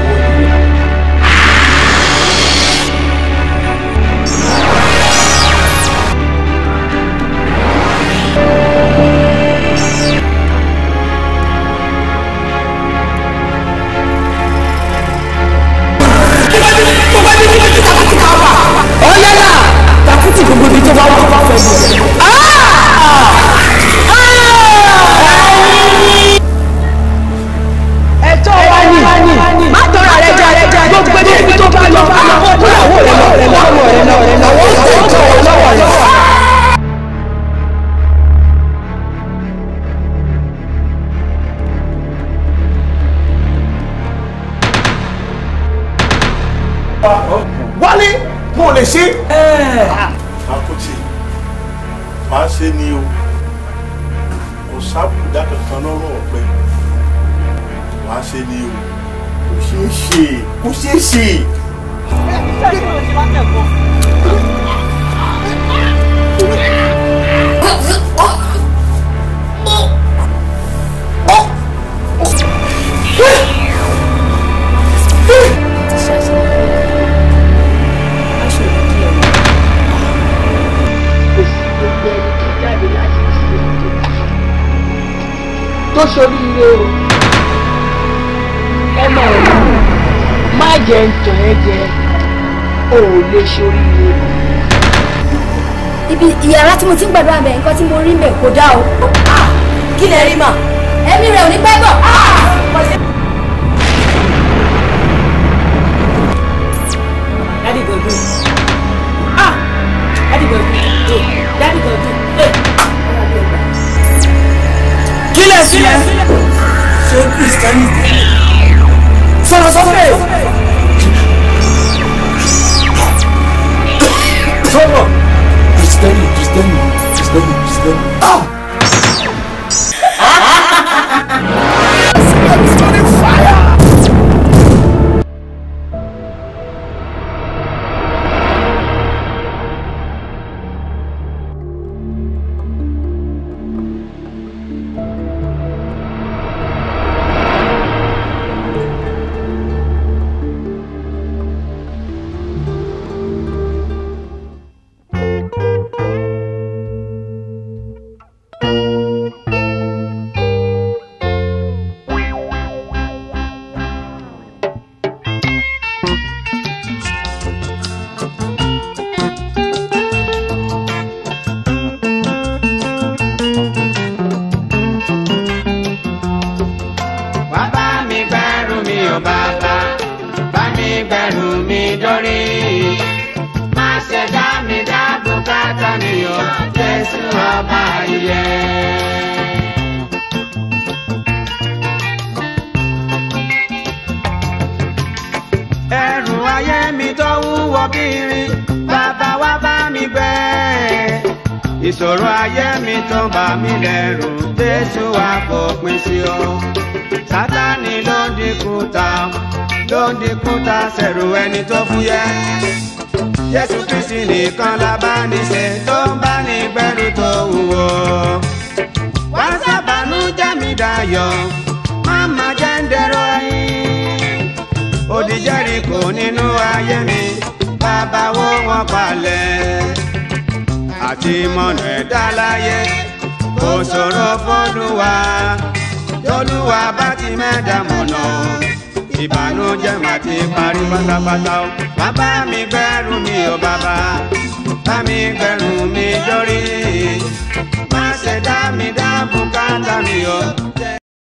S7: Ẹ̀tọ́ wa ni má tọrọ rẹ jẹ, gbogbo ibi tó bá lọ kóyàwó rẹ lọ lọ́wọ́ rẹ lọ́wọ́ lọ́wọ́ rẹ.
S3: Wálé, mo lè ṣe.
S12: Àkùtì máa ṣe ni o, kò sábùdá kankan lọ́rùn ọ̀pẹ. Máa ṣe ni o, kò ṣeé ṣe, kò ṣeé ṣe.
S7: Tó ṣoríire o, ọmọ rẹ má jẹ ń tàn ẹ́ jẹ, o ò lè ṣoríire.
S2: Ibi ìyàrá tí mo ti ń gbàdúrà bẹ̀, nǹkan tí mo rí bẹ̀ kò dáa o.
S17: Kí lẹ rí mà?
S2: Ẹ̀mí rẹ̀ ò ní pẹ́ bọ̀.
S8: Daddy Godwin. Ah! Daddy Godwin. Daddy Godwin.
S10: Kí lẹ sí ẹ? Ṣé Kristẹni sọ̀rọ̀ sókè? Sọ̀rọ̀. Kristẹni, Kristẹni, Kristẹni, Kristẹni. Ah!
S1: Wá bá mi gbẹ́rù mi ò bàbá, bá mi gbẹ́rù mi dórí. Má ṣe dá mi dá bùkátà mi ò, Jésù ọba ìyè. Ẹrù ayé mi tó wúwo kiri, bàbá wá bá mi gbẹ́. Ìṣòro ayé mi tó bà mí lẹ́rù, Jésù wá fòpin sí o. Sátánì ló ń dínkù ta, ló ń dínkù ta sẹ̀rù ẹni tó fúyẹ́. Jésù Kristi nìkan la bá ní ṣe tó ń bá ní gbẹ́rù tó wúwo. Wá sábàánú jẹ́ mi dayọ̀, má má jẹ́ ń dẹ̀rọ ẹ̀yìn. Odi Jẹ́ríkò nínú ayé mi, bàbá wó wọn palẹ̀. Àti mọ̀nà ẹ̀dá láyé, kò ṣòro f'Olúwa. Tolúwa bá ti mẹ́ta mọ̀nà, ìbànújẹ́ má ti parí pátápátá o. Bàbá mi gbẹ́rù mi ò bàbá, bá mi gbẹ́rù mi dórí. Má ṣe dá mi dá bùkátà mi o.